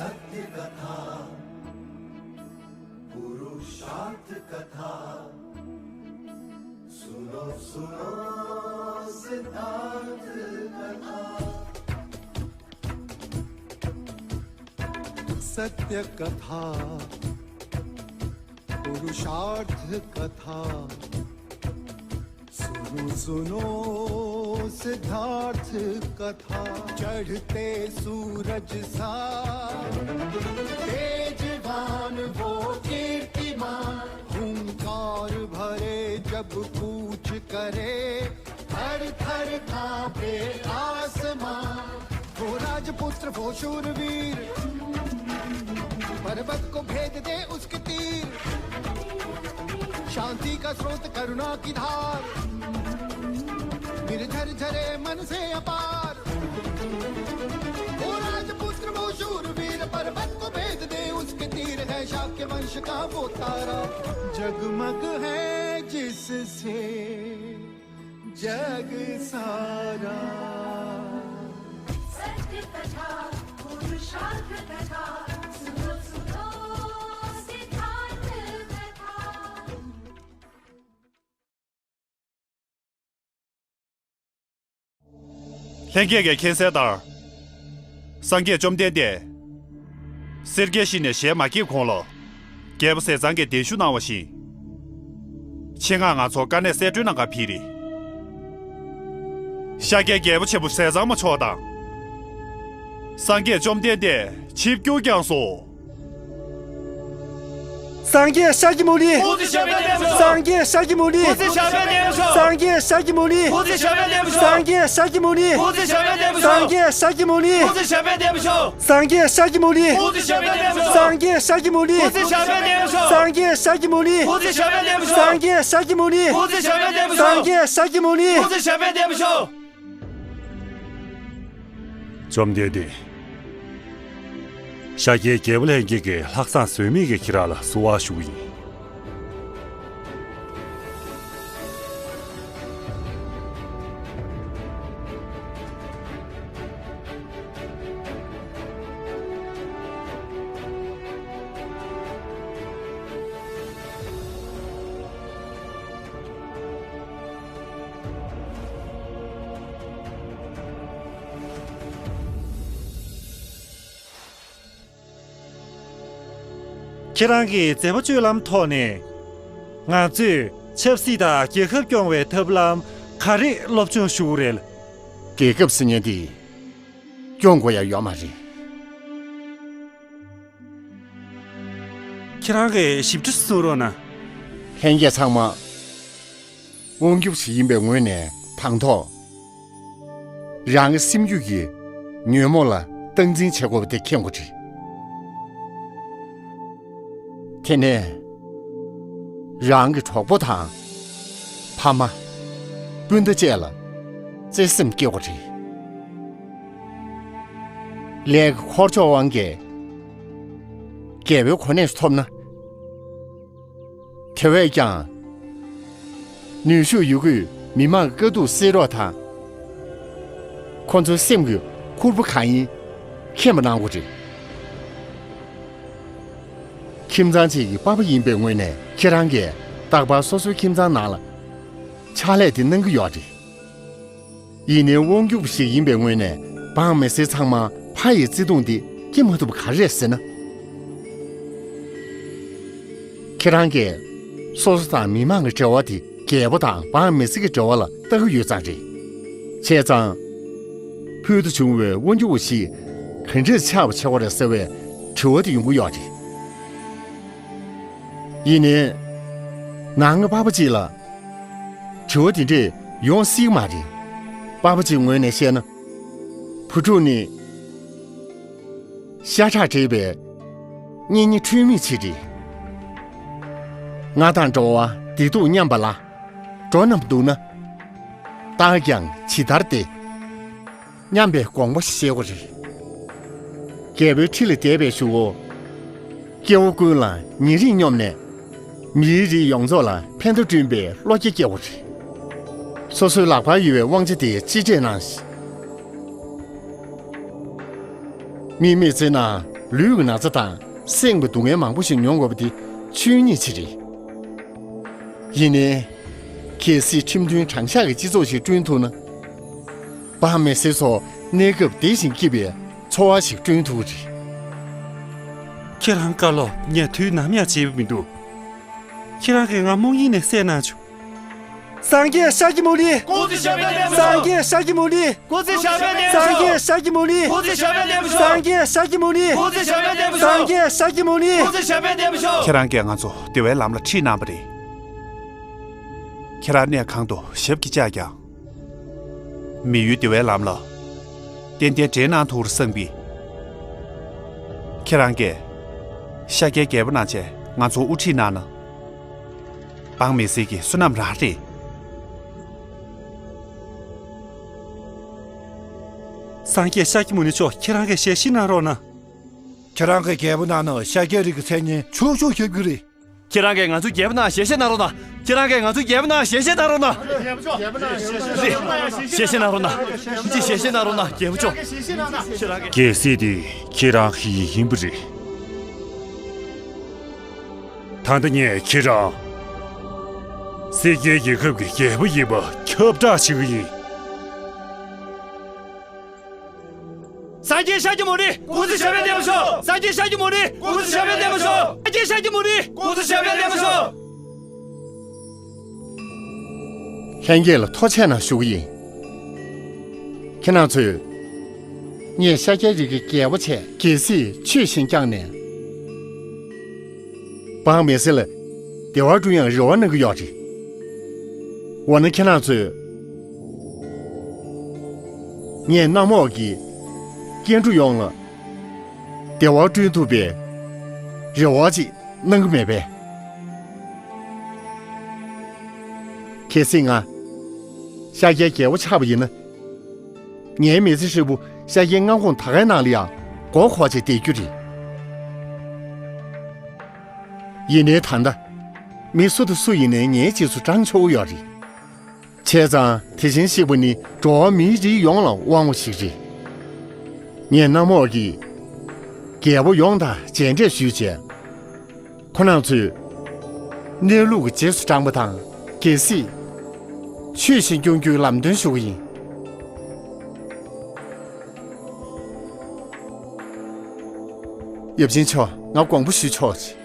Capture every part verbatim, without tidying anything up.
सत्य कथा, पुरुषार्थ कथा, सुनो सुनो सिद्धार्थ कथा। सत्य कथा, पुरुषार्थ कथा, सुनो सुनो सिद्धार्थ कथा। चढ़ते सूरज सा तेजवान वो कीर्तिमान, हुंकार भरे जब कूच करे, थर थर कांपे आसमां। वो राजपुत्र, वो शूरवीर, पर्वत को भेद दे उसके तीर। शांति का स्रोत, करुणा की धार, निर्झर झरे मन से अपार। वो राजपुत्र, वो शूरवीर, पर्वत को भेद दे उसके तीर। है शाक्य वंश का वो तारा, जगमग है जिससे जग सारा। सत्य कथा, पुरुषार्थ कथा, सुनो सुनो सिद्धार्थ कथा। ལྷན་རྒྱས་ཀྱིས་མཁྱེན་གསལ་ལྟར། སངས་རྒྱས་བཅོམ་ལྡན་འདས་སེར་སྐྱའི་གཤིས་ནས་ཞལ་མ་བཀྱེས་གོང་ལ། རྒྱལ་པོ་ཟས་གཙང་གིས་གདན་ཞུ་གནང་བ་བཞིན། ཆེད་མངགས་ང་ཚོར་དཀའ་གནད་གསལ་སྒྲོན་གནང་གར་ཕེབས་རེད། ཤཱཀྱའི་རྒྱལ་པོ་ཆེན་པོ་ཟས་གཙང་མ་མཆོག་དང་། སངས་རྒྱས་བཅོམ་ལྡན་འདས་ཆིབས་བསྒྱུར་བསྐྱངས་སོ། སངས་རྒྱས་ཤཱཀྱ་མུ་ནི། སངས་རྒྱས་ཤཱཀྱ་མུ་ནི། སངས་རྒྱས་ཤཱཀྱ་མུ་ནི། སངས་རྒྱས་ཤཱཀྱ་མུ་ནི། སངས་རྒྱས་ཤཱཀྱ་མུ་ནི། སངས་རྒྱས་ཤཱཀྱ་མུ་ནི། སངས་རྒྱས་ཤཱཀྱ་མུ་ནི། སངས་རྒྱས་ཤཱཀྱ་མུ་ནི། སངས་རྒྱས་ཤཱཀྱ་མུ་ནི། སངས་རྒྱས་ཤཱཀྱ་མུ་ནི། སངས་རྒྱས་ཤཱཀྱ་མུ་ནི། སངས་རྒྱས་ཤཱཀྱ་མུ་ནི། བཅོམ་ལྡན་འདས། ཤཱཀྱའི་རྒྱལ་པོ་ལྷན་རྒྱས་ཀྱིས་ལྷག་བསམ་ཟོལ་མེད་ཀྱིས་ཁྱེད་རང་ལ་བསུ་བ་ཞུ་གི་ཡིན། ཁྱེད་རང་གི་མཛད་པ་སྤྱོད་ལམ་ཐོག་ནས། ང་ཚོས་ཆབ་སྲིད་དང་རྒྱལ་ཁབ་སྐྱོང་བའི་ཐབས་ལམ་ག་རེ་སློབ་སྦྱོང་ཞུ་དགོས་རེད། རྒྱལ་ཁབ་ཟེར་མཁན་དེ་སྐྱོང་དགོས་ཡ་ཡོད་མ་རེད། ཁྱེད་རང་གིས་ཞིབ་ཕྲ་གསུང་རོགས་གནང་། ལྷན་རྒྱས་ཚང་མ་དབང་སྒྱུར་ཞིག་ཡིན་པའི་ངོས་ནས་དང་ཐོག་རང་གི་སེམས་རྒྱུད་ཀྱི་ཉོན་མོངས་ལ་སྟངས་འཛིན་བྱེད་དགོས་པ་དེ་མཁྱེན་དགོས་རེད། དེ་ནས་རང་གི་གྲོགས་པོ་དང་ཕ་མ་སྤུན་ཟླ་བཅས་ལ་བརྩེ་སེམས་སྐྱེ་དགོས་རེད། ལས་ཀྱི་འཁོར་ཕྱོགས་དབང་གིས་རྒྱལ་པོའི་གོ་གནས་ཐོབ་ན། དེ་བས་ཀྱང་། ནུས་ཤུགས་ཡོད་རྒུས་མི་མང་གི་དཀའ་སྡུག་སེལ་རོགས་དང་། ཁོ་ཚོའི་སེམས་ཀྱི་ཁུར་པོ་གང་ཡིན་མཁྱེན་པ་གནང་དགོས་རེད། ཁྱིམ་ཚང་གཅིག་གི་པ་ཕ་ཡིན་པའི་ངོས་ནས་ཁྱེད་རང་གིས་རྟག་པར་སོ་སོའི་ཁྱིམ་ཚང་ནང་ལ་ཕྱག་ལས་དེ་གནང་གི་ཡོད་རེད། ཡིན་ནའི་དབང་སྒྱུར་བ་ཞིག་ཡིན་པའི་ངོས་ནས་འབངས་མི་སེར་ཚང་མ་ཕ་ཡི་བརྩེ་དུང་འདི་སྐྱེ་མ་ཐུབ་པ་ག་རེ་རེད་ཟེར་ན། ཁྱེད་རང་གིས་སོ་སོ་དང་མི་མང་གི་འབྲེལ་བ་དེ་རྒྱལ་པོ་དང་འབངས་མི་སེར་གྱི་འབྲེལ་བ་ལ་ལྟ་གི་ཡོད་ཙང་རེད། བྱས་ཙང་། ཕུལ་དུ་བྱུང་བའི་དབང་སྒྱུར་བ་ཞིག་ག་འདྲས་ཆགས་པ་བྱེད་དགོས་རེད་ཟེར་བའི་དྲི་བ་དེ་ཡོང་གི་ཡོད་རེད། ཡིན་ནའི། ནང་གི་པ་ཕ་གཅིག་ལ། དྲི་བ་དེ་འདྲས་ཡོང་སྲིད་མ་རེད། པ་ཕ་གཅིག་ངོས་ནས་བཤད་ན། བུ་ཕྲུག་ནི། ཤ་ཁྲག་འདྲེས་པའི་གཉེན་ཉེ་འཁྲུལ་མེད་ཅིག་རེད། ང་དང་འགྲོ་བ་བདེ་སྡུག་མཉམ་པ་ལ། འགྲོ་རྣམས་སྡུག་ན། རྟག་ཀྱང་ཇི་ལྟར་བདེ། སྙམ་པའི་དགོངས་པ་བཞེས་དགོས་རེད། རྒྱལ་པོའི་ཁྲི་ལ་བསྡད་པའི་གཞུག་གུ། སྐྱེ་བོ་ཀུན་ལ་ཉེ་རིང་སྙོམས་ནས། མིའི་རིགས་ཡོངས་རྫོགས་ལ་ཕན་བདེ་བསྐྲུན་པའི་བློ་སྐྱེད་སྐྱེ་དགོས་རེད། སོ་སོའི་ལག་པར་ཡོད་པའི་དབང་ཆ་དེ་གཅེས་སྤྲས་གནང་ཞིང་། མིའི་མི་ཚེ་ནང་ ལུས་ཀྱི་ན་ཚ་དང་སེམས་ཀྱི་སྡུག་བསྔལ་མང་པོ་ཞིག་མྱོང་དགོས་པ་དེ་ཆོས་ཉིད་ཅིག་རེད། ཡིན་ནའི། གལ་སྲིད་ཁྲིམས་མཐུན་དྲང་གཞག་གི་སྤྱི་ཚོགས་ཤིག་བསྐྲུན་ཐུབ་ན། འབངས་མི་སེར་ཚོ་གནས་སྐབས་བདེ་ཞིང་སྐྱིད་པའི་འཚོ་བ་ཞིག་བསྐྲུན་ཐུབ་ཀྱི་རེད། ཁྱེད་རང་བཀའ་སློབ་ངས་དུས་ནམ་ཡང་བརྗེད་པ་མི་འདུག་ཁྱེད་རང་གིས་ང་རྨོངས་གཡེང་ནས་བསད་གནང་བྱུང་། སངས་རྒྱས་ཤཱཀྱ་མུ་ནི། སྐུ་ཚེ་ཞབས་པད་བརྟན་པར་ཤོག་སངས་རྒྱས་ཤཱཀྱ་མུ་ནི། སྐུ་ཚེ་ཞབས་པད་བརྟན་པར་ཤོག་སངས་རྒྱས་ཤཱཀྱ་མུ་ནི། སྐུ་ཚེ་ཞབས་པད་བརྟན་པར་ཤོག་སངས་རྒྱས་ཤཱཀྱ་མུ་ནི། སྐུ་ཚེ་ཞབས་པད་བརྟན་པར་ཤོག་སངས་རྒྱས་ཤཱཀྱ་མུ་ནི། སྐུ་ཚེ་ཞབས་པད་བརྟན་པར་ཤོག་ཁྱེད་རང་གིས་ང་ཚོ་བདེ་བའི་ལམ་ལ་ཁྲིད་གནང་བ་རེད། ཁྱེད་རང་གནས་གང་དུ་ཞབས་ཀྱིས་བཅགས་ཀྱང་། མི་ཡུལ་བདེ་བའི་ལམ་ལ་ཏན་ཏན་འདྲེན་གནང་ཐུབ་པར་བསམ་གི། ཁྱེད་རང་གིས་ཤཱཀྱའི་རྒྱལ་པོ་གནང་བྱས་ང་ཚོ་དབུ་ཁྲིད་གནང་ན། འབངས་མི་སེར་གྱི་བསོད་ནམས་རང་རེད། སངས་རྒྱས་ཤཱཀྱ་མུ་ནི་མཆོག་ཁྱེད་རང་གིས་ཞལ་བཞེས་གནང་རོགས་གནང་། ཁྱེད་རང་གི་རྒྱལ་པོ་གནང་ན་ཤཱཀྱའི་རིགས་ཀྱི་མཚན་སྙན་ཕྱུག་ཕྱུག་ཁྱབ་ཀྱི་རེད། ཁྱེད་རང་གིས་ང་ཚོའི་རྒྱལ་པོ་གནང་ཞལ་བཞེས་གནང་རོགས་གནང་། ཁྱེད་རང་གིས་ང་ཚོའི་རྒྱལ་པོ་གནང་ཞལ་བཞེས་གནང་རོགས་གནང་། རེད། ཞལ་བཞེས་གནང་རོགས་གནང་། ཅིག་ཞལ་བཞེས་གནང་རོགས་གནང་རྒྱལ་པོ་མཆོག་ཁྱེད་རང་གིས། རྒྱལ་སྲིད་དེ་ཁྱེད་རང་གི་ཡིན་པ་རེད། ད་ལྟ་ངས་ཁྱེད་རང་སེར་སྐྱའི་རྒྱལ་ཁབ་ཀྱི་རྒྱལ་པོ་ཡིན་པ་ཁྱབ་བསྒྲགས་བྱེད་ཀྱི་ཡིན། སངས་རྒྱས་ཤཱཀྱ་མུ་ནི། སྐུ་ཚེ་ཞབས་པད་བརྟན་པར་ཤོག་སངས་རྒྱས་ཤཱཀྱ་མུ་ནི། སྐུ་ཚེ་ཞབས་པད་བརྟན་པར་ཤོག་སངས་རྒྱས་ཤཱཀྱ་མུ་ནི། སྐུ་ཚེ་ཞབས་པད་བརྟན་པར་ཤོག་ལྷན་རྒྱས་ལ་ཐུགས་རྗེ་གནང་ཞུ་གི་ཡིན། ཁྱེད་རང་ཚོས། ངས་ཤཱཀྱའི་རིགས་ཀྱི་རྒྱལ་པོ་བྱས། གལ་སྲིད་ཆོས་བཞིན་བསྐྱངས་ནས། འབངས་མི་སེར་ལ་བདེ་བ་བསྐྲུན་ཡང་རེ་བ་གནང་གི་ཡོད་རེད། འོ་ན་ཁྱེད་རང་ཚོས། ངས་གནམ་འོག་གི་སྐྱེ་འགྲོ་ཡོངས་ལ་བདེ་བ་བསྐྲུན་ཐུབ་པའི་རེ་བ་ཅིག་གནང་གི་མེད་པས། གལ་སྲིད་ང་ཤཱཀྱའི་རྒྱལ་པོ་ཆགས་པ་ཡིན་ན། ངའི་མི་ཚེ་ཧྲིལ་པོ་ཤཱཀྱའི་མངའ་ཁོངས་ད་གའི་ནང་ལ་ཡང་མགོ་འཁོར་བྱས་བསྡད་རྒྱུ་རེད། ཡིན་ནའི་ད་ལྟ་མི་སུ་དང་སུ་ཡིན་ནའི་ངའི་རྗེས་སུ་འབྲང་ཆོག་གི་ཡོད་རེད། བྱས་ཙང་དེ་བཞིན་གཤེགས་པ་ནི་འགྲོ་བ་མིའི་རིགས་ཡོངས་ལ་དབང་བ་ཞིག་རེད། ངས་གནམ་འོག་གི་རྒྱལ་པོ་ཡོངས་དང་མཇལ་འཕྲད་ཞུས་བྱས། ཁོ་རང་ཚོས་གནས་ལུགས་ཀྱི་རྗེས་སུ་འབྲངས་པ་དང་། གལ་སྲིད་ཆོས་བཞིན་སྐྱོང་རྒྱུའི་ལམ་སྟོན་ཞུ་གི་ཡིན། ཡབ་ཆེན་མཆོག་ང་དགོངས་པ་ཞུ་ཆོག་ཅིག་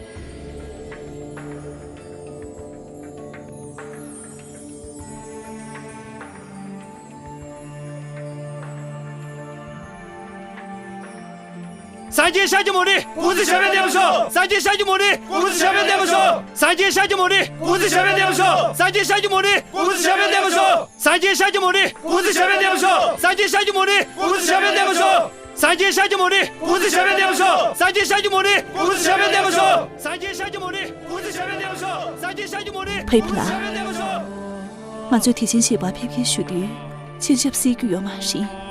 སངས་རྒྱས་ཤཱཀྱ་མུ་ནི། སྐུ་ཚེ་ཞབས་པད་བརྟན་པར་ཤོག་སངས་རྒྱས་ཤཱཀྱ་མུ་ནི། སྐུ་ཚེ་ཞབས་པད་བརྟན་པར་ཤོག་སངས་རྒྱས་ཤཱཀྱ་མུ་ནི། སྐུ་ཚེ་ཞབས་པད་བརྟན་པར་ཤོག་སངས་རྒྱས་ཤཱཀྱ་མུ་ནི། སྐུ་ཚེ་ཞབས་པད་བརྟན་པར་ཤོག་སངས་རྒྱས་ཤཱཀྱ་མུ་ནི། སྐུ་ཚེ་ཞབས་པད་བརྟན་པར་ཤོག་སངས་རྒྱས་ཤཱཀྱ་མུ་ནི། སྐུ་ཚེ་ཞབས་པད་བརྟན་པར་ཤོག་སངས་རྒྱས་ཤཱཀྱ་མུ་ནི། སྐུ་ཚེ་ཞབས་པད་བརྟན་པར་ཤོག་སངས་རྒྱས་ཤཱཀྱ་མུ་ནི། སྐུ་ཚེ་ཞབས་པད་བརྟན་པར་ཤོག་སངས་རྒྱས་ཤཱཀྱ་མུ་ནི། སྐུ་ཚེ་ཞབས་པད་བརྟན་པར་ཤོག་སངས་རྒྱས་ཤཱཀྱ་མུ་ནི། ཕེབས་ལ། སྐུ་ཚེ་ཞབས་པད་བརྟན་པར་ཤོག་ང་ཚོས་དེ་བཞིན་གཤེགས་པར་ཕེབས་སྐྱེལ་ཞུ་དུས། ཆེན་ཞབས་སྲིད་རྒྱུ་ཡོད་མ་རེད།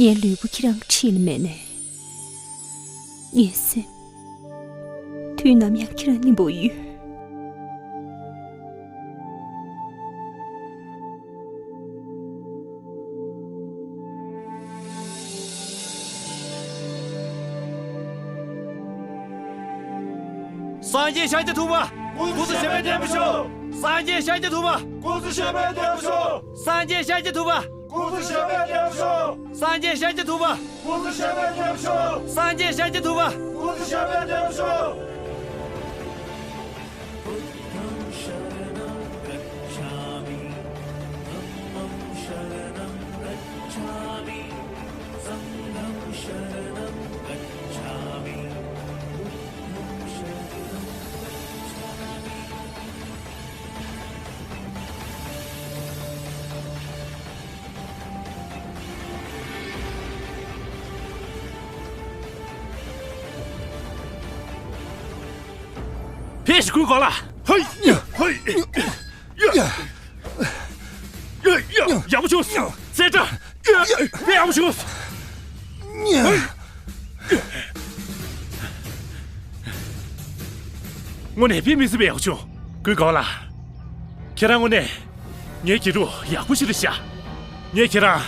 ངའི་ལུས་པོ་ཁྱེད་རང་གི་འཁྲིས་ལ་མེད་ནའི། ངའི་སེམས། དུས་ནམ་ཡང་ཁྱེད་རང་མཉམ་པོ་ཡོད། སངས་རྒྱས་ཤཱཀྱ་ཐུབ་པ། སྐུ་ཚེ་ཞབས་པད་བརྟན་པར་ཤོག་སངས་རྒྱས་ཤཱཀྱ་ཐུབ་པ། སྐུ་ཚེ་ཞབས་པད་བརྟན་པར་ཤོག་སངས་རྒྱས་ཤཱཀྱ་ཐུབ་པ། སྐུ་ཚེ་ཞབས་པད་བརྟན་པར་ཤོག་སངས་རྒྱས་ཤཱཀྱ་ཐུབ་པ། སྐུ་ཚེ་ཞབས་པད་བརྟན་པར་ཤོག་སངས་རྒྱས་ཤཱཀྱ་ཐུབ་པ། སྐུ་ཚེ་ཞབས་པད་བརྟན་པར་ཤོག་ཀུན་དགའ་ལགས། ཧེ། ཧེ། ཡ། ཡ། ཡ། ཡག་པོ་བྱུང་། རྩེ་གྲ། དཔེ་ཡག་པོ་བྱུང་། དངོས་གནས་དཔེ་མི་སྲིད་པའི་ཡག་པོ་བྱུང་། ཀུན་དགའ་ལགས། ཁྱེད་རང་དངོས་གནས་ངའི་དགེ་ཕྲུག་ཡག་པོ་ཞིག་རེད་ཤག་ངས་ཁྱེད་རང་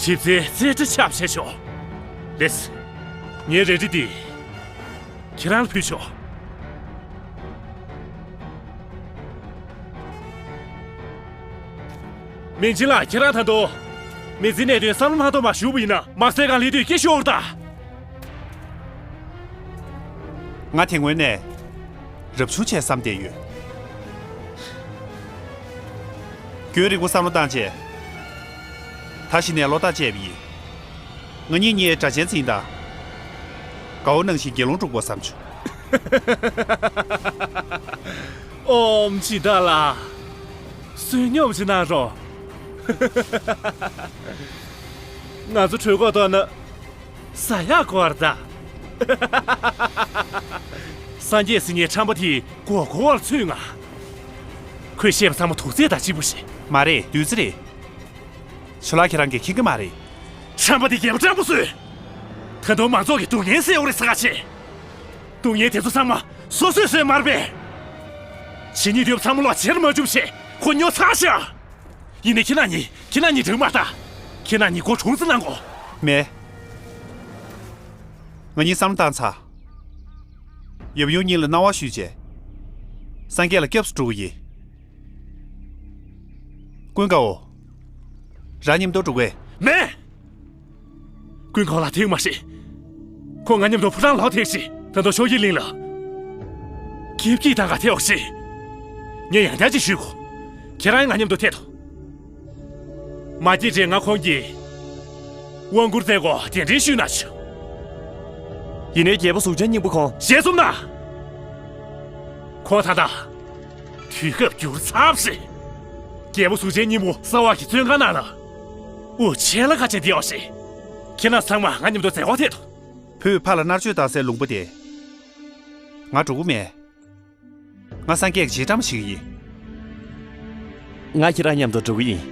གྲིབ་རྩེའི་རྩེ་གྲ་ཆགས་བྱས་ཆོག་ལེས། ངའི་རལ་གྲི་འདི་ཁྱེད་རང་ལ་ཕུལ་ཆོག་མིང་ཆེན་ལགས། ཁྱེད་རང་ད་དུང་མི་ཚེའི་གནད་དོན་བསམ་བློ་མ་གཏོང་བར་བཞུགས་པ་ཡིན་ན། དམག་སའི་སྒང་སླེབས་དུས་སྐད་ཤོར་ད། ང་དེ་སྔོན་ནས་རབ་བྱུང་བྱས་བསམ་བསྡད་ཡོད། རྒྱུན་རིང་པོ་བསམ་བློ་བཏང་རྗེས། ད་གཞི་ནས་བློ་ཐག་བཅད་པ་ཡིན། ང་གཉིས་གཉིས་དགྲ་ཆེན་འཛིང་དང་། དགའ་བོ་ནང་བཞིན་དགེ་སློང་སྒྲུབ་དགོས་བསམ་བྱུང་། ཨོམ་ཇི་ད་ལ། བསོད་སྙོམས་ཅིག་གནང་རོགས། ང་ཚོ་གྲོད་ཁོག་ལྟོགས་ན་ཟ་ཡག་དགོས་རེད་ད། སངས་རྒྱས་ཟེར་མཁན་ཁྲམ་པ་དེས་མགོ་སྐོར་བར་ཚུད་ང་། ཁོས་བཤད་པ་ཚང་མ་དུག་རྫས་དང་གཅིག་པ་རེད། མ་རེད། བདུད་རྩི་རེད། ཇོ་ལགས་ཁྱེད་རང་གིས་མཁྱེན་གྱི་མ་རེད། ཁྲམ་པ་དེ་རྒྱལ་པོ་སྤྲང་པོ་བཟོས། ད་དུང་མང་ཚོགས་ཀྱི་སྡུག་བསྔལ་སེལ་བ་རེད་ཟེར་ག་བྱས། སྡུག་བསྔལ་དེ་ཚོ་ཚང་མ་སོ་སོས་བཟོས་མ་རེད་པས། ཇི་སྙེད་འདོད་པ་ཚང་མ་ལོག་ཇེར་མ་བཅུག་བྱས་ཁོ་སྨྱོ་ཚར་ཤག་ཡིན་ནའི་ཁྱེད་རང་གཉིས། ཁྱེད་རང་གཉིས་འགྲིག་མ་རེད་ད། ཁྱེད་རང་གཉིས་མགོ་གྲོང་ཙམ་གནང་དགོས། མེད། ང་གཉིས་བསམ་བློ་བཏང་ཚར། ཡབ་ཡུམ་གཉིས་ལ་གནང་བ་ཞུས་རྗེས། སངས་རྒྱས་ལ་སྐྱབས་སུ་འགྲོ་གི་ཡིན། ཀུན་དགའ་བོ། རང་མཉམ་དུ་འགྲོ་གི། མེད། ཀུན་དགའ་ལགས་དེ་མ་ཤེས། ཁོ་ང་མཉམ་དུ་ཕོ་བྲང་ལོག་ཐེངས་ཤིག་ད་དུང་ཕྱོགས་ཡི་གླིང་ལ་སྐྱིད་སྐྱིད་དང་ག་ཐེ་འོག་ཤིག་ངས་ཡང་བསྐྱར་ཅིག་ཞུ་གོ། ཁྱེད་རང་ང་མཉམ་དུ་ཐད་དོ། མ་སྐྱེས་དྲན་ང་ཁོང་གིས་དབང་བསྐུར་མཛད་སྒོ་གདན་འདྲེན་ཞུས་གནང་ཆོག་ཡིན་ནའི་རྒྱལ་པོ་གཟུགས་ཅན་སྙིང་པོ་ཁོང་། ཞལ་འཛོམས་གནང་། ཁོང་ད་ལྟ་དུས་སྐབས་བསྒྱུར་ཚར་བ་རེད། རྒྱལ་པོ་གཟུགས་ཅན་སྙིང་པོ་གསང་བ་གི་བཙོན་ཁང་ནང་ལ་དབུགས་ཆད་ལ་ཁ་ཆད་བསྡད་ཡོད་རེད། ཁྱེད་རང་ཚང་མ་ང་མཉམ་དུ་མཛད་སྒོར་ཐད་དོ། བོད་ཕ་ལ་མནར་གཅོད་བཏང་སའི་ལུང་པ་དེ། ང་འགྲོ་གི་མེད། ང་སངས་རྒྱས་ཀྱི་རྗེས་འབྲང་ཞིག་ཡིན། ང་ཁྱེད་རང་མཉམ་དུ་འགྲོ་གི་ཡིན།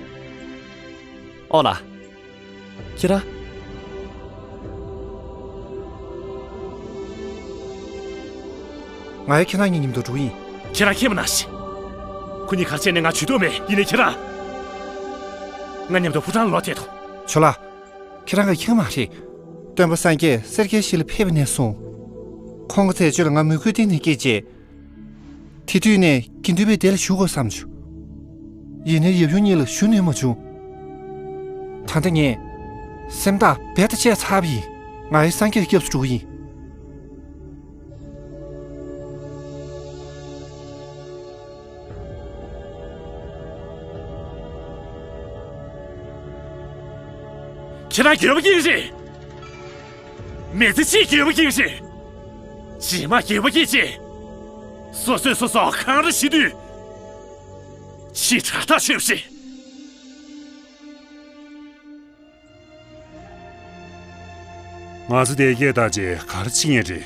ཨོ་ལ། ཁྱེད་རང་། ང་ཡང་ཁྱེད་རང་གཉིས་མཉམ་དུ་འགྲོ་གི་ཡིན། ཁྱེད་རང་ཁྱེད་མ་ན་ཤི། ཁོ་གཉིས་གར་བྱས་ནས་ང་ཇུས་གཏོགས་མེད། ཡིན་ནའི་ཁྱེད་རང་། ང་མཉམ་དུ་ཕོ་བྲང་ལ་ལོག་ཐད་དོ། ཇོ་ལགས། ཁྱེད་རང་གིས་མཁྱེན་གྱི་མ་རེད། སྟོན་པ་སངས་རྒྱས་སེར་སྐྱའི་གཤིས་ལ་ཕེབས་པ་ནས་བཟུང་། ཁོང་གི་མཛད་སྤྱོད་ལ་ང་མོས་གུས་གཏིང་ནས་སྐྱེས་རྗེས། དེ་དུས་ནས་དགེ་འདུན་པའི་སྡེ་ལ་ཞུགས་དགོས་བསམ་བྱུང་། ཡིན་ནའི་ཡབ་ཡུམ་གཉིས་ལ་ཞུ་ནུས་མ་བྱུང་། ད་ལྟ་ངས་སེམས་ཐག་རྦད་དེ་བཅད་ཚར་བ་ཡིན། ང་ཡང་སངས་རྒྱས་ཀྱི་སྐྱབས་སུ་འགྲོ་གི་ཡིན། ཁྱེད་རང་འགྱོད་པ་སྐྱེས་རེད། མི་ཚེ་གཅིག་འགྱོད་པ་སྐྱེས་རེད། རྗེས་མ་འགྱོད་པ་སྐྱེས་རྗེས། སོ་སོས་སོ་སོ་འཁང་ར་བྱེད་དུས། ཕྱི་དྲག་ཐག་ཆོད་པ་རེད། ང་ཚོ་དེ་སྐད་བཏང་རྗེས་ག་རེ་བྱེད་མཁན་རེད།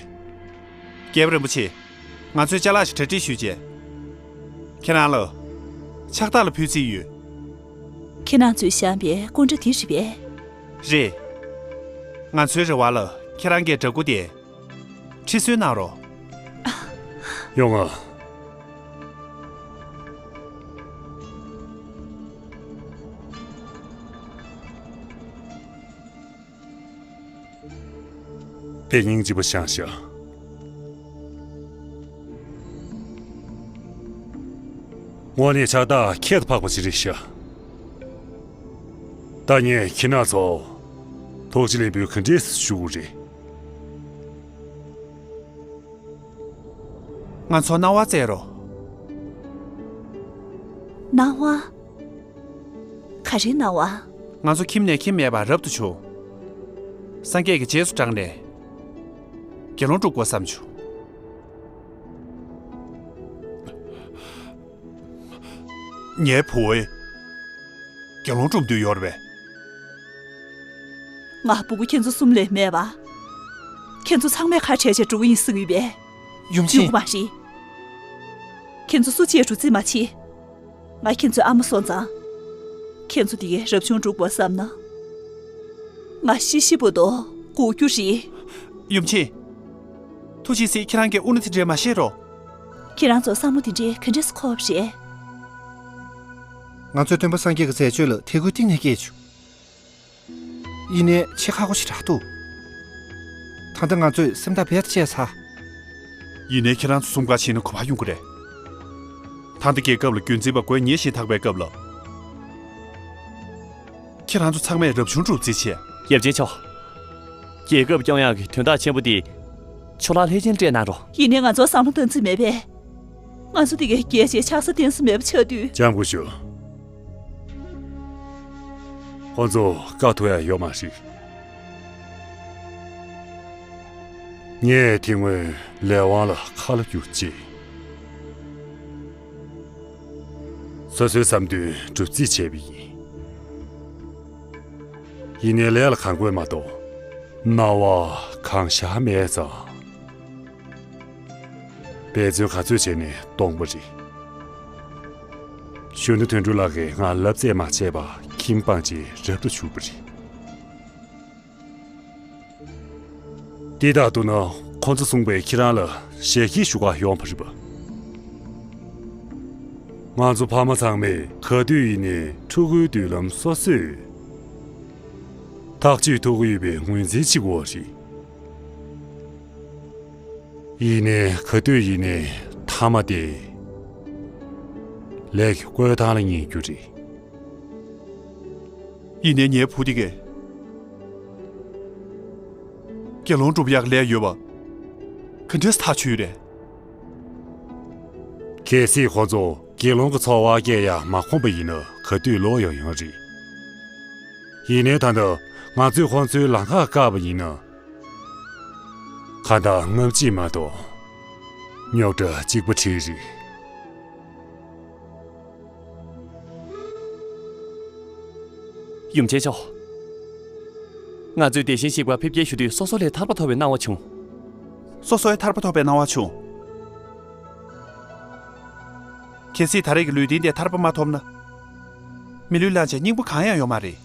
རྒྱལ་པོ་རིན་པོ་ཆེ། ང་ཚོས་ཅ་ལག་ཞིག་གྲ་སྒྲིག་ཞུས་རྗེས། ཁྱེད་རང་ལ་ཕྱག་རྟགས་ལ་ཕུལ་རྩིས་ཡོད། ཁྱེད་རང་ཚོས་བཞག་པའི་སྐུ་འདྲ་དེ་རེད་པས། རེད། ང་ཚོའི་རེ་བ་ལ་ཁྱེད་རང་གིས་འདྲ་སྐུ་དེ་ཁྲི་གསོལ་གནང་རོགས། ཡོང་ང་། དཔེ་སྙིང་རྗེ་པོ་བཞག་ཤག་དངོས་གནས་ཕྱག་རྟགས་ཁྱད་དུ་འཕགས་པ་ཞིག་རེད་ཤག་ད་ངས་ཁྱེད་རང་ཚོ་ཐུགས་རྗེ་ལེགས་འབུལ་ག་འདྲས་ཞུ་དགོས་རེད། ང་ཚོར་གནང་བ་སྩལ་རོགས། གནང་བ། ག་རེ་གནང་བ། ང་ཚོ་ཁྱིམ་ནས་ཁྱིམ་མེད་པར་རབ་ཏུ་བྱུང་། སངས་རྒྱས་ཀྱི་རྗེས་སུ་འབྲངས་ནས་དགེ་སློང་སྒྲུབ་དགོས་བསམ་བྱུང་། ངའི་བུ་བོས་དགེ་སློང་སྒྲུབ་འདོད་ཡོད་རེད་པས། ང་སྤུ་གུ་ཁྱེད་ཚོ་གསུམ་ལས་མེད་པ། ཁྱེད་ཚོ་ཚང་མས་ཁ་བྲལ་བྱས་འགྲོ་གི་ཡིན་ཟེར་གི་ཡོད་པས། ཡུམ་ཆེན། འགྲིག་གི་མ་རེད། ཁྱེད་ཚོ་སུ་གཅིག་གྲུ་རྩིས་མ་བྱེད། ང་ཁྱེད་ཚོའི་ཨ་མ་སོང་ཙང་། ཁྱེད་ཚོ་དེ་གའི་རབ་བྱུང་འགྲུབ་པར་བསམ་ན། ང་ཤི་ཤི་བར་དུ་སྒུག་རྒྱུ་རེད། ཡུམ་ཆེན། ཐུགས་རྗེ་གཟིགས། ཁྱེད་རང་གིས་དབུ་ནུ་དེ་འདྲས་མ་བཤད་རོགས། ཁྱེད་རང་ཚོ་བསམ་བློ་དེ་འདྲས་ག་འདྲས་སེ་འཁོར་བ་རེད། ང་ཚོས་སྟོན་པ་སངས་རྒྱས་ཀྱི་མཛད་སྤྱོད་ལ་དད་གུས་གཏིང་ནས་སྐྱེས་བྱུང་། ཡིན་ནའི་ཆེས་ཁག་པོ་ཞིག་རག་འདུག་ད་ལྟ་ང་ཚོས་སེམས་ཐག་རྦད་དེ་བཅད་ཚར། ཡིན་ནའི་ཁྱེད་རང་ཚོ་གསུམ་ཀ་ཕྱིན་ན་ག་པར་ཡོང་གི་རེད། ད་ལྟ་རྒྱལ་ཁབ་ལ་རྒྱུན་འཛིན་པ་དགོས་ངེས་ཤིག་ཐག་པའི་སྐབས་ལ། ཁྱེད་རང་ཚོ་ཚང་མས་རབ་བྱུང་སྒྲུབ་རྩིས་བྱས། ཡབ་རྗེ་མཆོག་རྒྱལ་ཁབ་སྐྱོང་ཡག་གི་དོན་དག་ཆེན་པོ་འདི་ཕྱོགས་གླང་ལྷས་བྱིན་སྤྲད་གནང་རོགས། ཡིན་ནའི་ང་ཚོར་བསམ་བློ་བཏང་རྩིས་མེད་པས། ང་ཚོ་འདི་གའི་རྒྱལ་གཅེས་ཕྱག་འཚལ་བསྟན་ས་མེད་པ་ཆགས་དུས། ལྕམ་སྐུ་ཞབས། ཁོང་ཚོ་དཀའ་ཐུབ་ཡག་ཡོད་མ་རེད། ངས་དེ་སྔོན་ལས་དབང་ལ་ཁ་ལོ་བསྒྱུར་རྗེས། སོ་སོའི་བསམ་དོན་སྒྲུབ་རྩིས་བྱས་པ་ཡིན། ཡིན་ནའི་ལས་ལ་གང་དགོས་མ་གཏོགས་སྨྲ་བ་གང་ཤར་མེད་ཙང་། འབད་བརྩོན་ག་ཚོད་བྱས་ནས་སྟོང་པ་རེད། གཞོན་ནུ་དོན་གྲུབ་ལགས་ཀྱིས་ང་ལབ་རྩེས་མ་བྱས་པ་ཁྱིམ་སྤངས་རྗེས་རབ་ཏུ་བཞུགས་པ་རེད། དེ་ལྟར་འདུག་ན་ཁོང་ཚོ་གསུངས་པས་ཁྱེད་རང་ལ་ཞལ་གྱིས་ཞུ་གར་ཡོང་བ་རེད་པ། ང་ཚོ་ཕ་མ་ཚང་མས་ག་དུས་ཡིན་ནའི་ཕྲུ་གུའི་མདུན་ལམ་སོ་སོས་ཐག་གཅོད་ཐུབ་ཀྱི་ཡོད་པའི་ངོས་འཛིན་བྱེད་དགོས་པ་རེད། ཡིན་ནའི་ག་དུས་ཡིན་ནའི་མཐའ་མ་དེ་ལས་ཀྱི་བསྐོས་ཐང་ལ་ཉན་རྒྱུ་རེད། ཡིན་ནའི་ངའི་བུ་དེ་གས་དགེ་སློང་སྒྲུབ་ཡག་ལས་ཡོད་པ་ག་འདྲས་ཐག་ཆོད་རེད། གལ་སྲིད་ཁོ་ཚོ་དགེ་སློང་གི་འཚོ་བ་སྐྱེལ་ཡག་མ་ཁོམ་པ་ཡིན་ན་ག་དུས་ལོག་ཡོང་ཡོང་རེད། ཡིན་ནའི་ད་ལྟ་ང་ཚོས་ཁོང་ཚོའི་ལམ་ཁ་བཀག་པ་ཡིན་ན། གང་ལྟར་སྔ་ཕྱི་མ་གཏོགས་རྙོག་དྲ་གཅིག་པ་གྲས་རེད། ཡུམ་ཆེན་མཆོག་ང་ཚོས་དེ་བཞིན་གཤེགས་པ་ཕེབས་སྐྱེལ་ཞུ་དུས་སོ་སོ་ལ་ཐར་པ་ཐོབ་པའི་སྣང་བ་བྱུང་། སོ་སོའི་ཐར་པ་ཐོབ་པའི་སྣང་བ་བྱུང་། གལ་སྲིད་ད་རེས་ཀྱི་ལུས་རྟེན་དེ་ཐར་པ་མ་ཐོབ་ན། མི་ལུས་བླངས་བྱས་སྙིང་པོ་གང་ཡང་ཡོད་མ་རེད།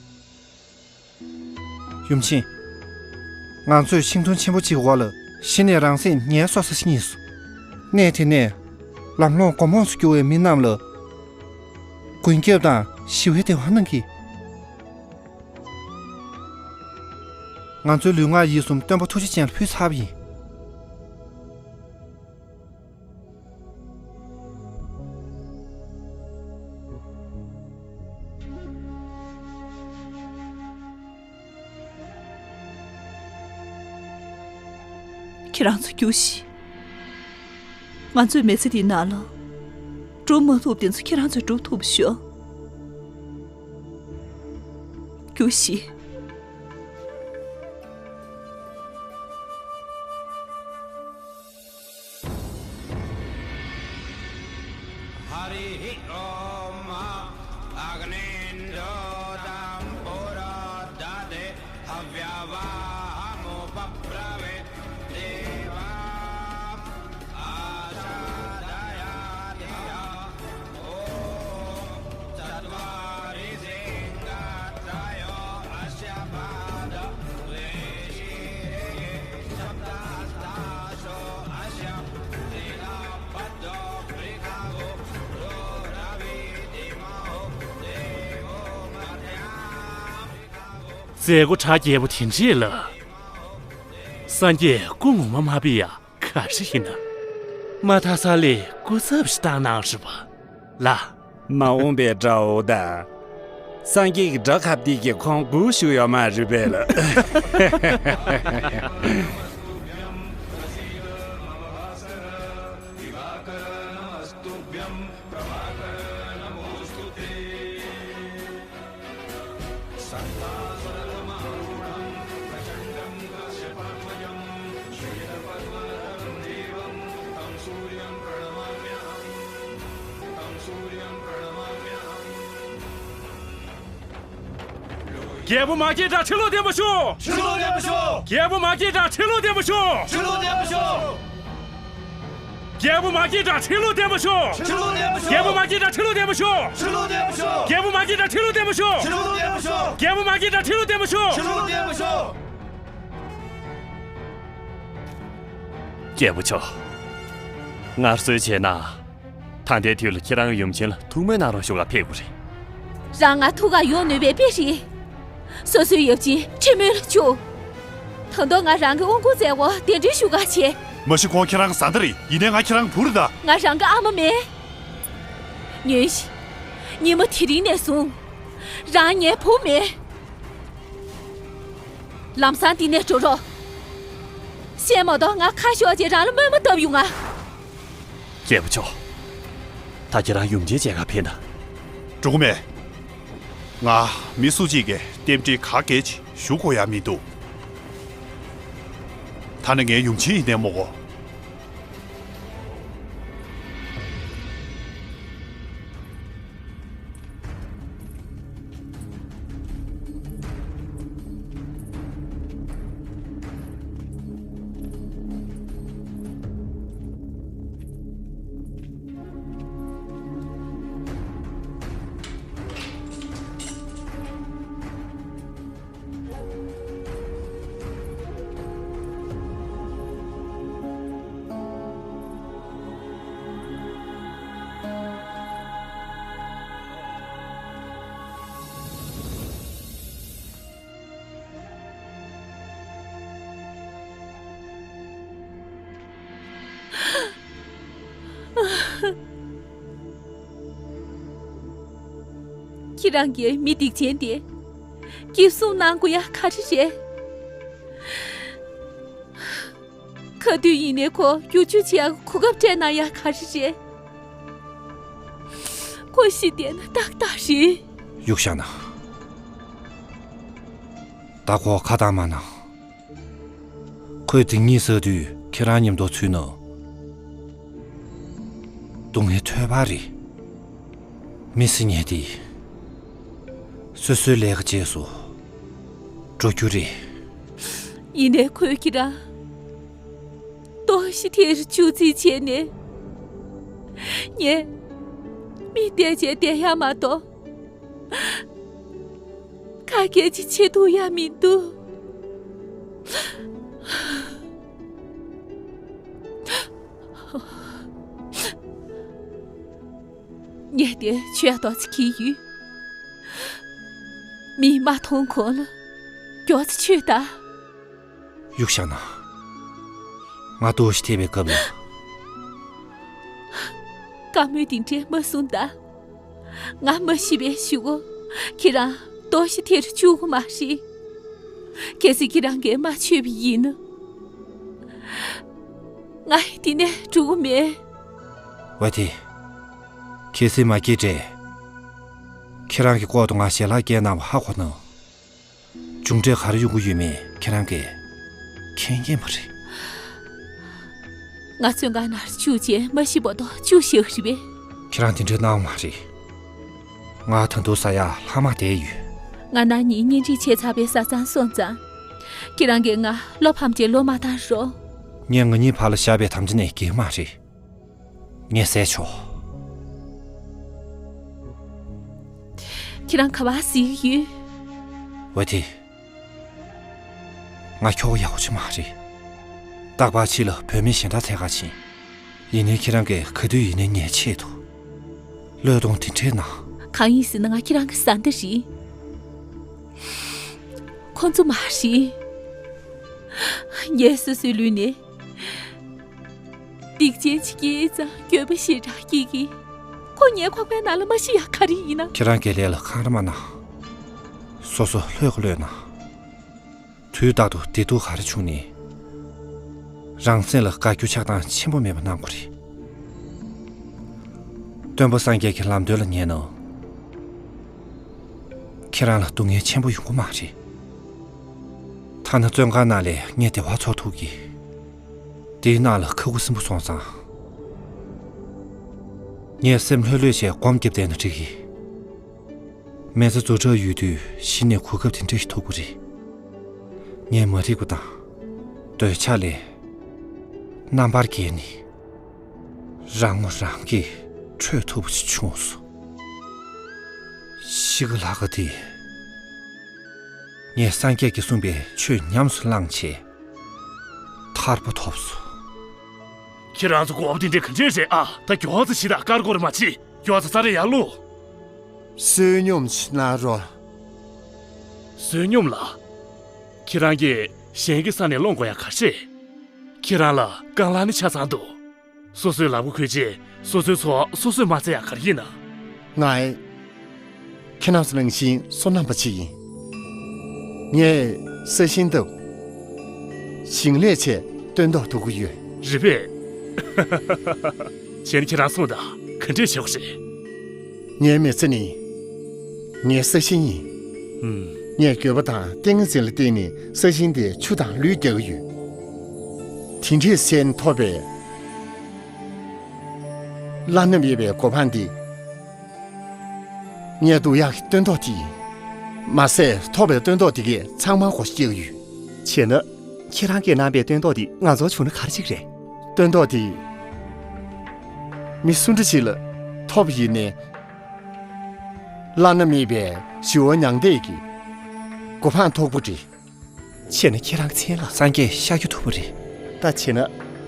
ཡུམ་ཆེན། ང་ཚོས་ཤིང་སྡོང་ཆེན་པོ་གཅིག་འོག་ལ་གཞི་ནས་རང་སེམས་ངལ་གསོ་ས་ཞིག་རྙེད་སོང་། གནས་དེ་ནས་ལམ་ལྷོང་མགོ་རྨོངས་སུ་གྱུར་བའི་མི་རྣམས་ལ་མགོན་སྐྱབས་དང་ཞི་བའི་བདེ་བ་གནང་གིས། ང་ཚོའི་ལུས་ངག་ཡིད་གསུམ་སྟོན་པ་ཐུགས་རྗེ་ཅན་ལ་ཕུལ་ཚར་བ་ཡིན། ཁྱེད་རང་ཚོ་རྒྱུགས་ཤིག་ང་ཚོའི་མི་ཚེ་འདིའི་ནང་ལ་སྒྲུབ་མ་ཐུབ་དེ་ཚོ་ཁྱེད་རང་ཚོས་སྒྲུབ་ཐུབ་ཤོག་རྒྱུགས་ཤིག हरिः ॐ अग्निञ्जोतं पुरोदधे हव्यवाहमुपब्रवीत् देवाः आसादयादिह। ॐ चत्वारि सिंहत्तयो अस्य पादद्वे शीर्षे सप्तहस्तासो अस्य त्रिदलपद्मो वृषभो रोरवीति महो देवो मर्त्याः। མཛད་སྒོ་གྲ་རྒྱས་པོ་དེ་འདྲས་ལ། སངས་རྒྱས་སྐུ་ངོ་མ་མ་ཕེབས་ཡ་ག་རེ་ཡིན་ན། མ་མཐའ་ས་ལས་སྐུ་ཚབ་ཞིག་བཏང་གནང་རེད་པ་ལགས། མ་འོངས་པའི་དགྲ་བོ་དང་། སངས་རྒྱས་ཀྱི་དགྲ་ཁ་གཏད་ཀྱི་ཁོང་སྒུག་བཞུགས་ཡོད་མ་རེད་པས་ལགས། རྒྱལ་པོ་མ་སྐྱེས་དགྲ་ཁྲི་ལོ་བརྟན་པོ་བཞུགས། ཁྲི་ལོ་བརྟན་པོ་བཞུགས། རྒྱལ་པོ་མ་སྐྱེས་དགྲ་ཁྲི་ལོ་བརྟན་པོ་བཞུགས། ཁྲི་ལོ་བརྟན་པོ་བཞུགས། རྒྱལ་པོ་མ་སྐྱེས་དགྲ་ཁྲི་ལོ་བརྟན་པོ་ཤོག་ཁྲི་ལོ་བརྟན་པོ་ཤོག་རྒྱལ་པོ་མ་སྐྱེས་དགྲ་ཁྲི་ལོ་བརྟན་པོ་ཤོག་ཁྲི་ལོ་བརྟན་པོ་ཤོག་རྒྱལ་པོ་མ་སྐྱེས་དགྲ་ཁྲི་ལོ་བརྟན་པོ་ཤོག་ཁྲི་ལོ་བརྟན་པོ་ཤོག་རྒྱལ་པོ་མ་སྐྱེས་དགྲ་ཁྲི་ལོ་བརྟན་པོ་ཤོག་ཁྲི་ལོ་བརྟན་པོ་ཤོག་རྒྱལ་པོ་མཆོག་ངར་གསོལ་བྱས་ན། ད་ལྟའི་དུས་ལ་ཁྱེད་རང་ཡུམ་ཆེན་ལ་ཐུགས་སྨོན་གནང་རོགས་ཞུ་ག་ཕེབས་དགོས་རེད། རང་ང་ཐུག་ག་ཡོང་ནུས་པའི་དཔེ་རེད། སོ་སོའི་ཡབ་ཆེན་ཁྲི་མོན་ལ་བཅུག་ད་དུང་ང་རང་གི་དབུ་འགོ་མཛད་སྒོ་གདན་འདྲེན་ཞུ་ག་བྱེད། མ་གཞི་ཁོང་ཁྱེད་རང་གི་བཟའ་ཟླ་རེད། ཡིན་ནའི་ང་ཁྱེད་རང་གི་བུ་རེད་ད། ང་རང་གི་ཨ་མ་མེད། ཉོན་ཞིག་ཉི་མ་དེ་རིང་ནས་བཟུང་། རང་ངའི་བུ་མེད། ལམ་སང་འདི་ནས་འགྲོ་རོགས། གཞན་མ་གཏོགས་ང་ཁ་ཤོར་རྗེས་རང་ལ་དམོད་མོ་བཏབ་ཡོང་ང་། རྒྱལ་པོ་མཆོག་ད་ཁྱེད་རང་ཡུམ་ཆེན་མཇལ་ག་ཕེབས་ན། འགྲོ་གི་མེད། ང་མི་སུ་གཅིག་གིས་རྟེན་འབྲེལ་ག་གེ་ཅིག་ཞུ་དགོས་ཡ་མི་འདུག་ད་ནི་ངའི་ཡུམ་ཆེན་ཡིན་ནའི་མོ་གོ། ཁྱེད་རང་གིས་མི་སྡིག་ཅན་དེ་སྐྱིད་སྲུང་གནང་དགོས་ཡ་ག་རེ་རེད། ག་དུས་ཡིན་ནའི་ཁོ་བསྒྱུར་བཅོས་བྱེད་ཡ་གོ་སྐབས་སྤྲད་གནང་ཡ་ག་རེ་རེད། ཁོ་ཤི་བསྡད་ན་ཏག་ཏག་རེད། གཡུག་བཞག་ན། ད་ཁོ་ཁ་གཏམ་མ་གནང་། ཁོས་སྡིག་ཉེས་བསགས་དུས་ཁྱེད་རང་མཉམ་དུ་ཚུད་ན། སྡུག་བསྔལ་ཐོལ་པ་རེད། མི་སེམས་ཉེ་དེ། སོ་སོའི་ལས་ཀ་བྱས་སོ། འགྲོ་རྒྱུ་རེད། ཡིན་ནའི་ཁོས་ཁྱེད་རང་ལྟོགས་ཤི་ཐེར་བཅུག་རྩིས་བྱས་ནས། ངས་མི་བསྡད་བྱས་བསྡད་ཡ་མ་གཏོགས། ག་གེ་ཅིག་བྱེད་ཐུབ་ཡ་མི་འདུག་ངས་དེ་ཆོས་ཏོག་ཙི་གི་ཡུལ། མིས་མ་མཐོང་གོང་ལ་མགྱོགས་ཙི་ཆོས་ད། གཡུག་བཞག་ན། ང་ལྟོགས་ཤི་ཐེབས་པའི་སྐབས་ལ། བཀའ་མོལ་འདི་འདྲས་མ་གསུངས་ད། ང་མ་ཤི་བའི་གཞུག་གུ་ཁྱེད་རང་ལྟོགས་ཤི་ཐེར་བཅུག་གི་མ་རེད། གལ་སྲིད་ཁྱེད་རང་གིས་མ་ཆོད་པ་ཡིན་ན། ང་འདི་ནས་འགྲོ་གི་མེད། ཝེ་ཐི། གལ་སྲིད་མ་སྐྱེས་དྲན། ཁྱེད་རང་གི་ལྐོག་ཏུ་ང་ཞལ་ལག་སྐྱེལ་གནང་བ་ཧ་གོ་ན། མཇུག་འབྲས་ག་རེ་ཡོང་གི་ཡོད་མེད་ཁྱེད་རང་གིས་མཁྱེན་མཁྱེན་པ་རེད། ང་བཙོན་ཁང་ནང་བཅུག་རྗེས་མ་ཤི་བར་དུ་བཅུག་བཞག་རེད་པས། ཁྱེད་རང་དེ་འདྲའི་སྣང་བ་མ་རེད། ང་ད་དུང་ཟ་ཡ་ལྷག་མ་བསྡད་ཡོད། ང་ནང་ཉིན་གཉེན་སྒྲིག་བྱས་ཚར་བའི་བཟའ་ཚང་སོང་ཙང་། ཁྱེད་རང་གིས་ང་བློ་ཕམ་གྱི་བློ་མ་བཏང་རོགས། ངས་ང་གཉིས་བར་ལ་བཞག་པའི་དམ་བཅའ་ནས་འགལ་མ་རེད། ངས་ཟས་ཆོག་ཁྱེད་རང་ག་པར་གཟིགས་ཡོད། ཝེ་ཐི། ང་ཁྱོ་ག་ཡག་པོ་ཅིག་མ་རེད། རྟག་པར་ཕྱི་ལ་བུད་མེད་གཞན་དག་འཚོལ་ག་ཕྱིན། ཡིན་ནའི་ཁྱེད་རང་གིས་ག་དུས་ཡིན་ནའི་ངའི་ཆེད་དུ། བློས་གཏོང་དེ་འདྲས་གནང་། གང་ཡིན་ཟེར་ན་ང་ཁྱེད་རང་གི་བཟའ་ཟླ་རེད། ཁོ་ཚོ་མ་རེད། ངས་སོ་སོའི་ལུས་ནས། སྡིག་ཅན་ཅིག་སྐྱེས་ཙང་འགྱོད་པ་ཞེ་དྲག་སྐྱེ་གི། ཁོ་ངའི་ཁོག་པའི་ནང་ལ་མ་ཤི་ཡ་ག་རེ་ཡིན་ན། ཁྱེད་རང་གི་ལས་ལ་འཁང་ར་མ་གནང་། སོ་སོ་ལྷོད་གི་ལྷོད་གནང་། དུས་རྟག་ཏུ་བདེ་སྡུག་ག་རེ་བྱུང་ནས། རང་སེམས་ལ་དགའ་སྐྱོ་ཆགས་སྡང་ཆེན་པོ་མེད་པ་གནང་དགོས་རེད། སྟོན་པ་སངས་རྒྱས་ཀྱི་ལམ་སྟོན་ལ་ཉན་ན། ཁྱེད་རང་ལ་སྡུག་བསྔལ་ཆེན་པོ་ཡོང་གི་མ་རེད། ཐ་ན་བཙོན་ཁང་ནང་ལས་ངས་བདེ་བ་འཚོ་ཐུབ་ཀྱི། དེའི་ནང་ལ་ཁ་ཁུ་སིམ་པོ་སོང་ཙང་། ངས་སེམས་ལྷོད་ལྷོད་བྱས་སྒོམ་རྒྱབ་བསྡད་ན་འགྲིག་གི། མི་ཚེ་རྫོགས་གྲབས་ཡོད་དུས་གཞི་ནས་གོ་སྐབས་དེ་འདྲ་ཞིག་ཐོབ་ཀྱི་རེད། ངས་མ་རིག་པ་དང་། འདོད་ཆགས་ལས། རྣམ་པར་རྒྱལ་ནས། རང་ངོ་རང་གིས་འཕྲོད་ཐུབ་པ་ཞིག་བྱུང་སོང་། གཤིས་ཀ་ལྷག་ག་དེས་ངས་སངས་རྒྱས་ཀྱིས་གསུངས་པའི་ཆོས་ཉམས་སུ་བླངས་བྱས་ཐར་པ་ཐོབ་སོང་། ཁྱེད་རང་ཚོ་མགོ་བོ་དེ་འདྲས་ག་འདྲས་རེད་ཨ། ད་མགྱོགས་ཙམ་ཞིག་དང་དཀར་སྒོར་མ་བྱེད། མགྱོགས་ཙམ་ས་རེ་ཡར་ལོངས། བསོད་སྙོམས་ཤིག་གནང་རོགས། བསོད་སྙོམས་ལགས། ཁྱེད་རང་གིས་གཞན་གྱི་ས་ནས་སློང་དགོས་ཡ་ག་རེ་རེད། ཁྱེད་རང་ལ་རྐང་ལག་ནི་ཆ་ཚང་འདུག། སོ་སོའི་ལག་པ་འཁོལ་རྗེས་སོ་སོའི་འཚོ་བ་སོ་སོས་མ་བཙལ་ཡ་ག་རེ་ཡིན་ན། ང་ཨེ། ཁྱེད་རང་ཚོ་ནང་བཞིན་སོ་ནམ་པ་ཅིག་ཡིན། ངས་ས་ཞིང་བཏབ། ཞིང་ལས་བྱས་སྟོན་ཐོག་ཐུག་གི་ཡོད། རེད་པས། བྱས་ན་ཁྱེད་རང་གསུངས་དང་ག་འདྲས་བྱེད་དགོས་རེད། ངའི་མི་ཚེ་ནི། ངའི་ས་ཞིང་ཡིན། ངས་འགྱོད་པ་དང་ཏིང་ངེ་འཛིན་ལ་བརྟེན་ནས་ས་ཞིང་དེ་ཆུ་དང་ལུད་རྒྱག་གི་ཡོད། དེ་འདྲས་བྱས་ནས་ཐོབ་པའི་བླ་ན་མེད་པའི་གོ་འཕང་འདི། ངས་སྡུག་ཡག་གི་སྟོན་ཐོག་དེ་ཡིན། མ་ཟད་ཐོབ་པའི་སྟོན་ཐོག་དེ་གས་ཚང་མ་གོ་སྐྱེ་གི་ཡོད། བྱས་ན་ཁྱེད་རང་གིས་གནང་པའི་སྟོན་ཐོག་དེ་ང་ཚོར་བྱུང་ན་ག་རེ་ཅིག་རེད། སྟོན་ཐོག་དེ་མི་སུ་འདྲ་ཞིག་ལ་ཐོབ་ཡིན་ནའི། བླ་ན་མེད་པའི་ཞི་བ་མྱང་འདས་ཀྱི་གོ་འཕང་ཐོབ་པ་རེད། བྱས་ན་ཁྱེད་རང་མཚན་ལ་སངས་རྒྱས་ཤཱཀྱ་ཐུབ་པ་རེད། ད་བྱས་ན་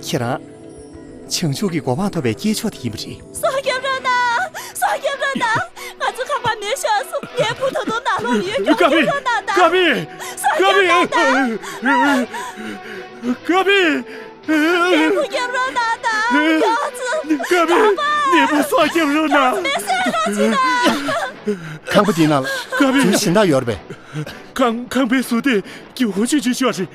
ཁྱེད་རང་། བྱང་ཆུབ་ཀྱི་གོ་འཕང་ཐོབ་པའི་སྐྱེས་མཆོག་དེ་ཡིན་པ་རེད། སྲོག་སྐྱོབ་རོགས་གནང་། སྲོག་སྐྱོབ་རོགས་གནང་། ང་ཚོ་ཁང་པ་མེ་ཤོར་སོང་། ངའི་བུ་ད་དུང་ནང་ལོགས་ཡོད། མགྱོགས་སྐྱོབ་རོགས་གནང་དང་། ཀ་པི། སྲོག་སྐྱོབ་རོགས་གནང་དང་། ཀ་པི། ངའི་བུ་སྐྱོབ་རོགས་གནང་དང་། མགྱོགས་ཙམ། ཀ་པི། ངའི་བུ་སྲོག་སྐྱོབ་རོགས་གནང་། མེ་བསད་རོགས་གྱིས་དང་། ཁང་པ་འདིའི་ནང་ལ་ཀ་པི། དེའི་གཞན་དག་ཡོད་རེད་པས། ཁང་ཁང་པའི་ཟུར་དེ་ཀྱི་ཧོ་ཆུ་ཆུ་ཤོར་རེད།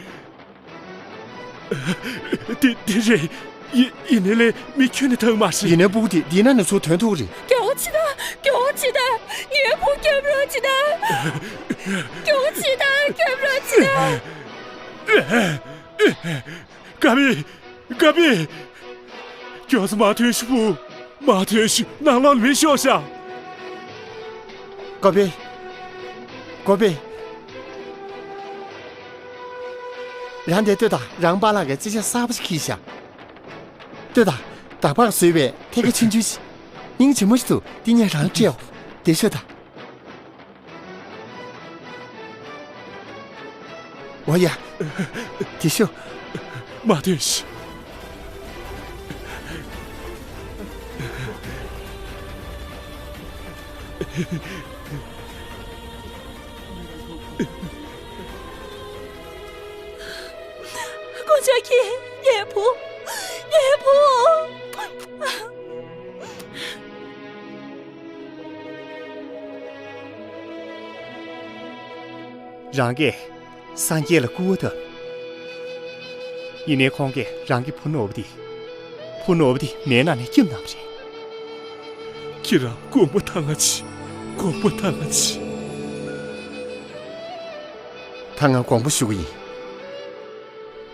དེ་དེ་རེད། ཡིན་ཡིན་ནའི་ལས་མི་ཁྱོན་ནས་ཐང་མ་རེད། ཡིན་ནའི་སྤུ་གུ་དེ་འདི་ན་ནས་ཚུར་ཐོན་ཐུབ་རེད། མགྱོགས་ཅི་ད། མགྱོགས་ཅི་ད། ངའི་བུ་སྐྱོབ་རོགས་ཅི་ད། མགྱོགས་ཅི་ད། སྐྱོབ་རོགས་ཅི་ད། ཀ་པི། ཀ་པི། མགྱོགས་སུ་མ་ཐོན་ཤུ་བུ། མ་ཐོན་ཤུ། ནང་ལོགས་ལ་མི་ཤོག་ཤག་ཀོ་པི། ཀོ་པི། རང་དེ་ལྟོས་དང་། རང་པཱ་ལགས་ཀྱིས་རྩིས་ཆ་གསར་པ་ཞིག་ཁྱེར་ཤག་ལྟོས་དང་། ད་བར་བཟོས་པའི་ཐད་ཀའི་ཆུང་ཆུང་ཞིག་སྙིང་རྗེ་མོ་ཞིག་འདུག་འདི་ངས་རང་སྤྲད་འོ། དེ་ཤོད་དང་། འོ་ཡ། དེ་ཤོད། མ་ཐོན་ཤིག་དཀོན་མཆོག་གིས། ངའི་བུ། ངའི་བུ། རང་གིས་སངས་རྒྱས་ལ་སྐུར་བ་བཏབ། ཡིན་ནའི་ཁོང་གིས་རང་གི་བུ་ནོར་བུ་འདི། བུ་ནོར་བུ་འདི་མེའི་ནང་ནས་སྐྱེམས་གནང་བ་རེད། ཁྱེད་རང་དགོངས་པ་དྭངས་ང་མཆིས། དགོངས་པ་དྭངས་ང་མཆིས། ད་ང་དགོངས་པ་ཞུ་གི་ཡིན།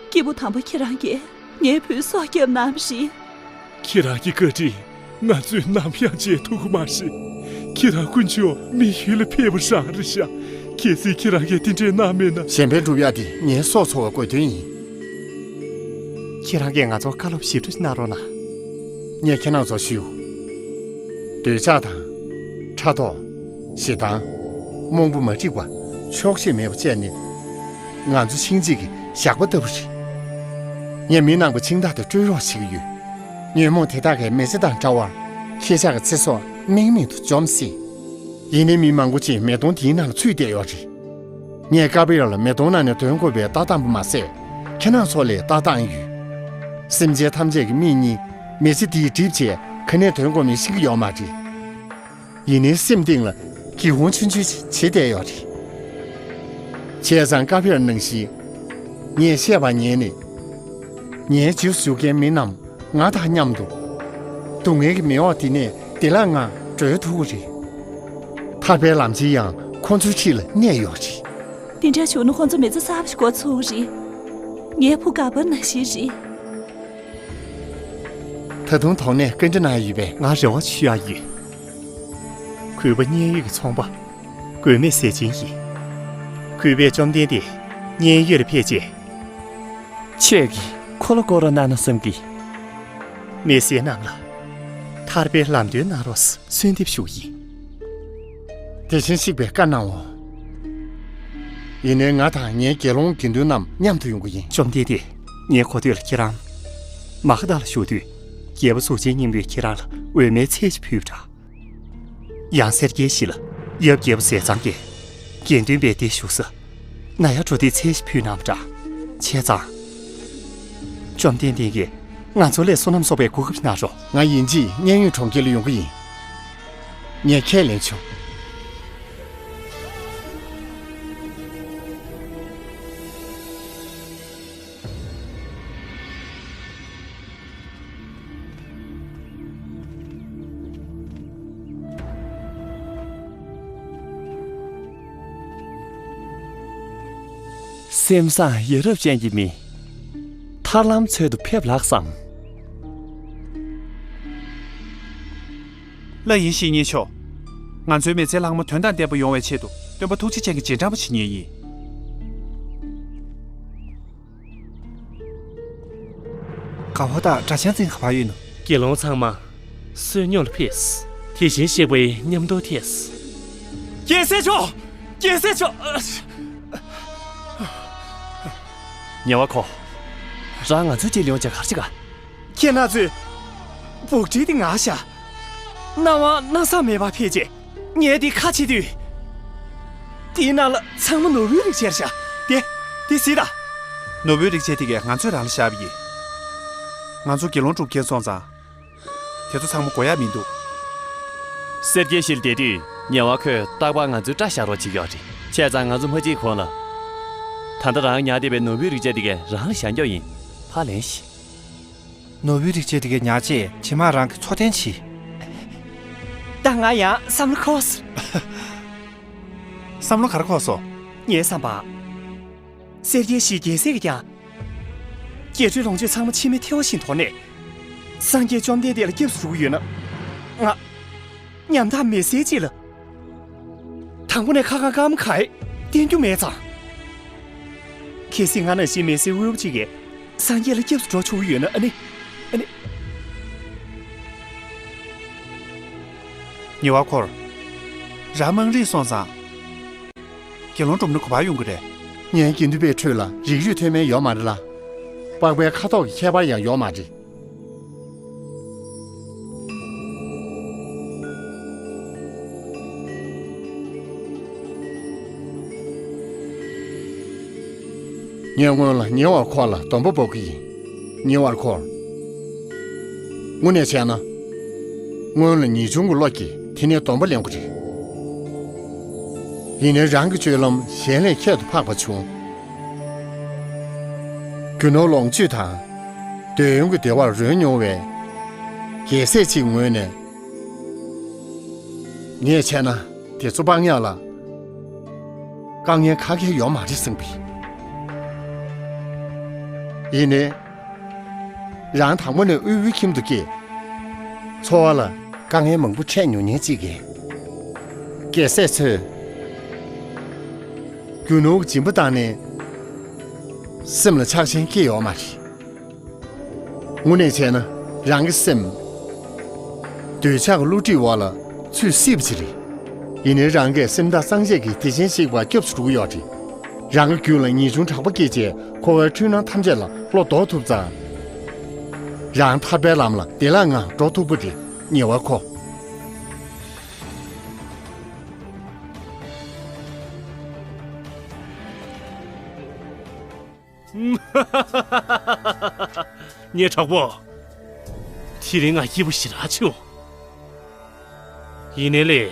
སྐྱེས་བུ་དམ་པ་ཁྱེད་རང་གིས་ངའི་བུའི་སྲོག་བསྐྱབས་གནང་བ་རེད། ཁྱེད་རང་གི་བཀའ་དྲིན་ང་ཚོས་ནམ་ཡང་བརྗེད་ཐུབ་ཀྱི་མ་རེད། ཁྱེད་རང་དཀོན་མཆོག་མི་ཡུལ་ལ་ཕེབས་པ་རང་རེད་ཤག་གལ་སྲིད་ཁྱེད་རང་གིས་དེ་འདྲས་གནང་མེད་ན། གཞན་ཕན་སྒྲུབ་ཡག་དེ་ངའི་སྲོག་འཚོ་བའི་དགོས་དོན་ཡིན། ཁྱེད་རང་གིས་ང་ཚོར་བཀའ་སློབ་ཞིབ་ཕྲ་གནང་རོགས་གནང་། ངས་ཁྱེད་རང་ཚོར་ཞུ། འདོད་ཆགས་དང་། ཕྲག་དོག་ཞེ་སྡང་། རྨོངས་པ་མ་འགྲིག་པ། ཆོག་ཤེས་མེད་པ་བཅས་ནི། ང་ཚོ་ཤིང་གཅིག་གི་ཞགས་པ་ལྟ་བུ་རེད། ངས་མི་ནག་པོ་ཕྱིང་ཐག་དེ་སྤྲོད་རོགས་བྱེད་ཀྱི་ཡོད། ཉོན་མོངས་དེ་དག་གིས་མེ་ལྕེ་དང་འདྲ་བར། ཁྱེད་ཅག་གི་ཚེ་སྲོག་རྨེག་མེད་དུ་འཇོམས་སྲིད། ཡིན་ནའི་མི་མང་པོ་ཅིག་མེ་དོང་དེའི་ནང་ལ་ཚུད་བསྡད་ཡོད་རེད། ངས་ཀ་བི་ར་ལ་མེ་དོང་ནང་ནས་ཐོན་དགོས་པའི་ལྟ་སྟངས་པོ་མ་ཟད། ཁྱེད་རང་ཚོ་ལའི་ལྟ་སྟངས་ཡོད། སེམས་ཅན་ཐམས་ཅད་ཀྱི་མིག་གཉིས་མེ་ལྕེ་འདིས་བསྒྲིབས་བྱས་ག་ནས་ཐོན་དགོས་མིན་ཤེས་ཀྱི་ཡོད་མ་རེད། ཡིན་ནའི་སེམས་གཏིང་ལ་སྒེའུ་ཁུང་ཆུང་ཆུང་ཞིག་བྱེད་བསྡད་ཡོད་རེད། བྱས་ཙང་ཀ་བི་ར་ནང་བཞིན། ངས་བཤད་པ་ཉན་ནས། ངའི་རྗེས་སུ་ཞུགས་མཁན་མི་རྣམས་ང་དང་མཉམ་དུ། སྡུག་བསྔལ་གྱི་མེ་འོབས་འདི་ནས་བདེ་བླག་ངང་སྒྲོལ་ཐུབ་ཀྱི་རེད། ཐར་པའི་ལམ་ཆེན་ཡང་ཁོང་ཚོའི་འཁྲིས་ལ་གནས་ཡོད་རེད། དེ་འདྲ་བྱུང་ན་ཁོང་ཚོ་མི་ཚེ་གསར་པ་ཞིག་འགོ་ཚུགས་ཀྱི་རེད། ངའི་བུ་ག་པར་ནང་བཞིན་རེད། ད་དུང་དོགས་གནས་ག་འདྲ་གནང་ཡོད་པས། ང་རེ་བ་ཆེ་ཡ་ཡོད། གུས་པ་མཉན་ཡོད་ཀྱི་ཚོང་པ། མགོན་མེད་ཟས་སྦྱིན་ཡིན། གུས་པས་བཅོམ་ལྡན་འདས་མཉན་ཡོད་ལ་ཕེབས་རྗེས། ཁྱེད་ཀྱིས་ཁོ་ལ་བསྐོར་རོགས་གནང་ན་བསམ་གི། མི་སེར་རྣམས་ལ་ ཐར་པའི་ལམ་སྟོན་གནང་རོགས་གསོལ་འདེབས་ཞུ་ཡིན། དེ་བཞིན་གཤེགས་པའི་བཀའ་གནང་འོ། ཡིན་ནའི་ང་དང་ངའི་དགེ་སློང་དགེ་འདུན་རྣམས་མཉམ་དུ་ཡོང་གི་ཡིན། བཅོམ་ལྡན་འདས། ངས་གོ་ཐོས་ལ་ཁྱེད་རང་མ་ཧ་དྷ་ལ་བཞུགས་དུས། རྒྱལ་པོ་གཟུགས་ཅན་སྙིང་པོས་ཁྱེད་རང་ལ་འོད་མའི་ཚལ་ཞིག་ཕུལ་བ་འདྲ། ཡང་སེར་སྐྱའི་གཞི་ལ་ཡབ་རྒྱལ་པོ་ཟས་གཙང་གིས་དགེ་འདུན་པའི་སྡེ་བཞུགས་ས་ན་ཡ་གྲོ་ཏིའི་ཚལ་ཞིག་ཕུལ་གནང་བ་འདྲ། བྱས་ཙང་། བཅོམ་ལྡན་འདས་ཀྱིས་ང་ཚོ་ལ་བསོད་ནམས་གསོག་པའི་གོ་སྐབས་གནང་རོགས། ང་ཡིན་གཅིག་མཉན་ཡོད་གྲོང་ཁྱེར་ལ་ཡོང་གི་ཡིན། ངས་ཁས་ལེན་བྱུང་། སེམས་བཟང་ཡ་རབས་ཅན་གྱི་མི། ཐར་ལམ་འཚོལ་དུ་ཕེབས་ལགས་སམ། ལགས་ཡིན་བཤེས་གཉེན་མཆོག་ང་ཚོའི་མི་ཚེའི་ལྷག་མ་དོན་དང་ལྡན་པ་ཡོང་བའི་ཆེད་དུ་སྟོན་པ་ཐུགས་རྗེ་ཅན་གྱི་རྗེས་འབྲང་པ་བྱེད་མཁན་ཡིན། དགའ་བ་དང་སྒྲ་ཆེན་འཛིན་ག་པར་ཡོད་ནོ། དགེ་སློང་ཚང་མ་བསོད་སྙོམས་ལ་ཕེབས། དེ་བཞིན་གཤེགས་པའི་མཉམ་དུ་ཐལ། རྒྱལ་སྲས་མཆོག་རྒྱལ་སྲས་མཆོག་ཉེ་བར་མཁོ། རང་ང་ཚོའི་རྗེས་ལ་ཡོང་བྱས་ག་རེ་བྱེད་ག་ཁྱེད་རྣམ་ཚོས་འབོག་ཁྲིད་དེ་ངར་བཞག་སྣང་བ་སྣང་བཟང་མེད་པར་ཕེབས་རྗེས། ངས་འདི་ཁ་ཕྱེ་དུས། དེའི་ནང་ལ་ཚང་མ་ནོར་བུའི་རིགས་ཆད་བཞག་དེ། དེ་གཟིགས་དང་། ནོར་བུའི་རིགས་ཆད་དེ་གས་ང་ཚོས་རང་ལ་བཞག་པ་ཡིན། ང་ཚོ་དགེ་སློང་སྒྲུབ་མཁན་སོང་ཙང་། དེ་ཚོ་ཚང་མ་དགོས་ཡག་མི་འདུག་སེར་སྐྱའི་གཞི་ལ་བསྡད་དུས་ཉེ་བར་མཁོས་རྟག་པར་ང་ཚོའི་སྐྲ་བཞར་རོགས་བྱེད་ཀྱི་ཡོད་རེད། བྱས་ཙང་ང་ཚོ་མ་བརྗེད་གོང་ལ། ད་ལྟ་རང་ཉར་བསྡད་པའི་ནོར་བུའི་རིགས་ཆད་དེ་གས་རང་ལ་བཞག་རྒྱུ་ཡིན། ཕར་ལེན་ཞིག་ནོར་བུའི་རིགས་ཆད་དེ་གས་ཉར་རྗེས་རྗེས་མ་རང་གིས་འཚོ་རྟེན་བྱེད། ད་ང་ཡང་བསམ་བློ་འཁོར། བསམ་བློ་ག་རེ་འཁོར་སོང་། ངའི་བསམ་པར། སེར་སྐྱའི་གཞིའི་རྒྱལ་སྲས་ཀྱིས་ཀྱང་། རྒྱས་སྤྲོས་ལོངས་སྤྱོད་ཚང་མ་འཆི་མེད་ཐལ་བ་བཞིན་དོར་ནས། སངས་རྒྱས་བཅོམ་ལྡན་འདས་ལ་སྐྱབས་སུ་འགྲོ་གི་ཡོད་ན། ང་། ཉམ་ཐག་མི་སེར་ཅིག་ལ། དང་པོ་ནས་ཁ་ཁ་སྐར་མ་ག་ཡེ་བསྟན་རྒྱུ་མེད་ཙང་། གལ་སྲིད་ང་ནང་བཞིན་མི་སེར་དབུལ་པོ་ཅིག་གིས་སངས་རྒྱས་ལ་སྐྱབས་སུ་འགྲོ་ཆོག་གི་ཡོད་ན་ཨ་ནི། ཨ་ནི། ཉེ་བར་འཁོར། རང་དམངས་རིགས་སོང་ཙང་། དགེ་སློང་སྒྲུབ་ན་ག་པར་ཡོང་གི་རེད། ངའི་དགེ་འདུན་པའི་ཁྲོད་ལ་རིགས་རུས་མཐོ་དམན་ཡོད་མ་རེད་ལ། པགས་པའི་ཁ་དོག་གི་ཁྱད་པར་ཡང་ཡོད་མ་རེད། ངས་སྔོན་ལ་ཉེ་བར་འཁོར་ལ་སྡོམ་པ་འབོག་གི་ཡིན། ཉེ་བར་འཁོར། དངོས་གནས་བྱས་ན། སྔོན་ལ་ངེས་འབྱུང་གི་བློ་སྐྱེས་དེ་ནས་སྡོམ་པ་ལེན་དགོས་རེད། ཡིན་ནའི་རང་གི་སྤྱོད་ལམ་གཞན་ལས་ཁྱད་དུ་འཕགས་པ་བྱུང་། རྒྱུ་ནོར་ལོངས་སྤྱོད་དང་། འདོད་ཡོན་གྱི་བདེ་བར་རོལ་མྱོང་བའི་རྒྱལ་སྲས་ཅིག་ངོས་ནས། ངས་བྱས་ན་དེ་ཚོ་སྤང་ཡག་ལ་དཀའ་ངལ་ག་གེ་ཡོད་མ་རེད་བསམ་པས། ཡིན་ནའི། རང་དང་པོ་ནས་དབུལ་པོའི་ཁྱིམ་དུ་སྐྱེས། འཚོ་བ་ལ་དཀའ་ངལ་མང་པོ་འཕྲད་མྱོང་མཁན་ཅིག་གིས། རྒྱལ་སྲས་ཚོས་རྒྱུ་ནོར་གྱི་སྦྱིན་པ་བཏང་ནས་སེམས་ལ་ཆགས་ཞེན་སྐྱེ་ཡོད་མ་རེད། དངོས་གནས་བྱས་ན་རང་གི་སེམས། འདོད་ཆགས་ཀྱི་བསླུ་བྲིད་འོག་ལ་ཚུད་སྲིད་པ་ཅིག་རེད། ཡིན་ནའི་རང་གིས་སེམས་དང་སངས་རྒྱས་ཀྱི་དེ་བཞིན་གཤེགས་པ་སྐྱབས་སུ་འགྲོ་གི་ཡོད་རེད། རང་གི་རྒྱུད་ལ་ངེས་འབྱུང་དྲག་པོ་སྐྱེས་རྗེས་འཁོར་བའི་འཁྲུལ་སྣང་ཐམས་ཅད་ལ་བློ་ལྡོག་ཐུབ་ཙང་། རང་ཐར་པའི་ལམ་ལ་བདེ་བླག་ངང་འགྲོ་ཐུབ་པ་རེད། ཉེ་བར་འཁོར། ངའི་གྲོགས་པོ། དེ་རིང་ང་སྐྱིད་པོ་ཞེ་དྲག་བྱུང་། ཡིན་ནའི་ལས།